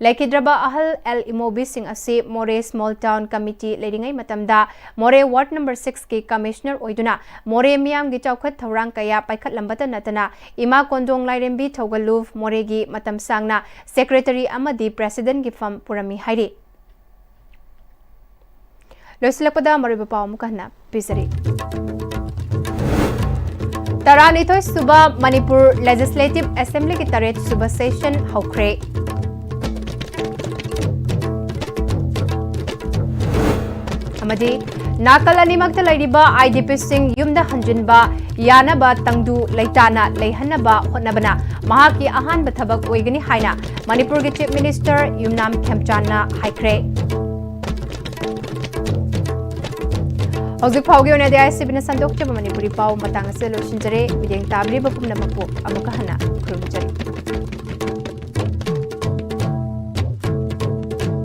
ꯂꯩꯈꯤꯗ꯭ꯔꯕ ꯑꯍꯜ ꯑꯦꯜ ꯏꯃꯣꯕꯤꯁꯤꯡ ꯑꯁꯤ ꯃꯣꯔꯦ ꯁ꯭ꯃꯣꯜ ꯇꯥꯎꯟ ꯀꯃꯤꯇꯤ ꯂꯩꯔꯤꯉꯩ ꯃꯇꯝꯗ ꯃꯣꯔꯦ ꯋꯥꯔꯗ ꯅꯝꯕꯔ ꯁꯤꯛꯁꯀꯤ ꯀꯃꯤꯁꯅꯔ ꯑꯣꯏꯗꯨꯅ ꯃꯣꯔꯦ ꯃꯤꯌꯥꯝꯒꯤ ꯆꯥꯎꯈꯠ ꯊꯧꯔꯥꯡ ꯀꯌꯥ ꯄꯥꯏꯈꯠꯂꯝꯕꯇ ꯅꯠꯇꯅ ꯏꯃꯥ ꯀꯣꯟꯗꯣꯡ ꯂꯥꯏꯔꯦꯝꯕꯤ ꯊꯧꯒꯜꯂꯨ ꯃꯣꯔꯦꯒꯤ ꯃꯇꯝ ꯁꯥꯡꯅ ꯁꯦꯀ꯭ꯔꯦꯇꯔꯤ ꯑꯃꯗꯤ ꯄ꯭ꯔꯦꯁꯤꯗꯦꯟꯠꯀꯤ ꯐꯝ ꯄꯨꯔꯝꯃꯤ ꯍꯥꯏꯔꯤ꯫ ꯂꯣꯏꯁꯤꯜꯂꯛꯄꯗ ꯃꯔꯨꯑꯣꯏꯕ ꯄꯥꯎ ꯑꯃꯨꯛꯀ ꯍꯟꯅ ꯄꯤꯖꯔꯤ꯫ ꯇꯔꯥꯅꯤꯊꯣꯏ ꯁꯨꯕ ꯃꯅꯤꯄꯨꯔ ꯂꯦꯖꯤꯁꯂꯦꯇꯤꯚ ꯑꯦꯁꯦꯝꯕ꯭ꯂꯤꯒꯤ ꯇꯔꯦꯠ ꯁꯨꯕ ꯁꯦꯁꯟ ꯍꯧꯈ꯭ꯔꯦ꯫ ꯑꯃꯗꯤ ꯅꯥꯀꯜ ꯑꯅꯤꯃꯛꯇ ꯂꯩꯔꯤꯕ IDPꯁꯤꯡ ꯌꯨꯝꯗ ꯍꯟꯖꯤꯟꯕ ꯌꯥꯅꯕ ꯇꯪꯗꯨ ꯂꯩꯇꯥꯅ ꯂꯩꯍꯟꯅꯕ ꯍꯣꯠꯅꯕꯅ ꯃꯍꯥꯛꯀꯤ ꯑꯍꯥꯟꯕ ꯊꯕꯛ ꯑꯣꯏꯒꯅꯤ ꯍꯥꯏꯅ ꯃꯅꯤꯄꯨꯔꯒꯤ Chief Minister ꯌꯨꯝꯅꯥꯝ ꯈꯦꯝꯆꯥꯟꯅ ꯍꯥꯏꯈ꯭ꯔꯦ꯫ ꯍꯧꯖꯤꯛ ꯐꯥꯎꯒꯤ ꯑꯣꯏꯅꯗꯤ ISTVꯅ ꯁꯟꯗꯣꯛꯆꯕ ꯃꯅꯤꯄꯨꯔꯤ ꯄꯥꯎ ꯃꯇꯥꯡ ꯑꯁꯤꯗ ꯂꯣꯏꯁꯤꯟꯖꯔꯦ꯫ ꯃꯤꯠꯌꯦꯡ ꯇꯥꯕꯤꯔꯤꯕ ꯄꯨꯝꯅꯃꯛꯄꯨ ꯑꯃꯨꯛꯀ ꯍꯟꯅ